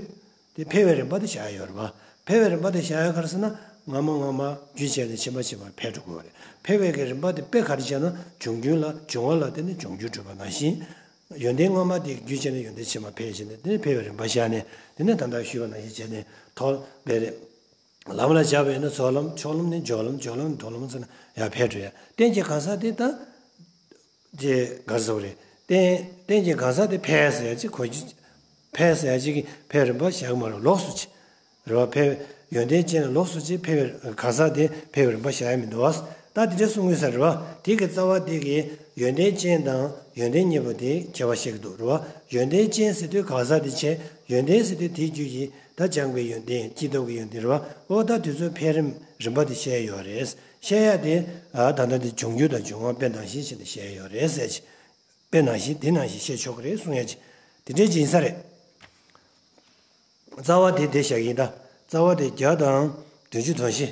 དེ་འཕེལ་བའི་རིམ་པ་དེ་བཞག་ཡ་ཡོད་རེད་བ། འཕེལ་བའི་རིམ་པ་དེ་བཞག་ཡ་ག་རེ་ཟེར་ན་སྔ་མ་སྔ་མ་རྒྱུ་བྱས་ནས་ཕྱི་མ་ཕྱི་མ་འཕེལ་འགྲོ་དགོས་པ་རེད། འཕེལ་བའི་གི་རིམ་པ་དེ་དཔེ་ག་རེ་བྱས་ན་འབྱུང་རྒྱུ་ལ་འབྱུང་བ་ལ་བརྟེན་ནས་འབྱུང་འགྱུར་གྲུབ་པ་ནང་བཞིན། ཡོན་ཏན་སྔ་མ་དེ་རྒྱུ་བྱས་ནས་ཡོན་ཏན་ཕྱི་མ་འཕེལ་བྱས་ནས་དེ་ནས་འཕེལ་བའི་རིམ་པ་བཞག་ནས་དེ་ནས་ད་ལྟ་ཞུས་པ་ནང་བཞིན་བྱས་ནས་ཐོག་བེ་རེ། ལམ་ལ་སྦྱར་བས་ན་ཚོགས་ལམ། ཕྱོགས་ལམ་ནས་སྦྱོར་ལམ། སྦྱོར་ལམ་ནས་མཐོང་ལམ་ཟེར་ན་ཡར་འཕེལ་འགྲོ་ཡ། རྟེན་གྱི་གང་ཟག་དེ་ད། དེ་ག་རེ་ཟེར་བ་རེད། རྟེན་རྟེན་གྱི་གང་ཟག་དེ་འཕེལ་ཟེར་ཡ་ཅིག་གོ་རྒྱུ། འཕེལ་ཟེར་ཡ་ཅིག་གི་འཕེལ་རིམ་པ་བཞག་གི་མ་རེད། ལོགས་སུ་ཅིག་རེད་བ། འཕེལ་ཡོན་ཏན་ཅན་ལ་ལོགས་སུ་ཅིག་འཕེལ་བའི་གང་ཟག་དེ་འཕེལ་བའི་རིམ་པ་བཞག་ཡ་མི་འདུག་བ། ད་དེ་འདྲ་གསུང་གི་ས་རེད་བ། དེ་གི་རྩ་བ་དེ་གི་ཡོན་ཏན་ཅན་དང་ཡོན་ཏན་གཉིས་པོ་དེ་ཁྱད་པར་བཤད་ཀྱི་འདུག་རེད་བ། ཡོན་ཏན་ཅན་ཟེར་དུས་གང་ཟག་དེ་བྱས། ཡོན་ཏན་ཟེར་དུས་དེའི་རྒྱུད་ཀྱི་ད་སྦྱངས་པའི་ཡོན་ཏན་སྐྱེས་སྟོབས་ཀྱི་ཡོན་ཏན་རེད་བ། འོ་ད་དེ་ཚོའི་འཕེལ་རིམ་རིམ་པ་དེ་བཤད་ཡོད་རེད། བཤད་ཡ་དེ་ད་ལྟ་དེ་འབྱུང་རྒྱུ་དང་འབྱུང་བ་དཔེ་ནང་བཞིན་བྱས་ནས་བཤད་ཡོད་རེད་ཟེར་གྱི། དཔེ་ནང་བཞིན་དེ་ནང་བཞིན་བཤད་ཆོག་གི་རེད་གསུང་ཡ་ཅིག་དེ་འདྲའི་ཅིག་ཡིན་ས་རེད། རྩ་བ་དེ་དེ་བཞག་གི་ཡིན་ད། རྩ་བ་དེ་བརྒྱ་དང་བདུན་ཅུ་དོན་བཞི།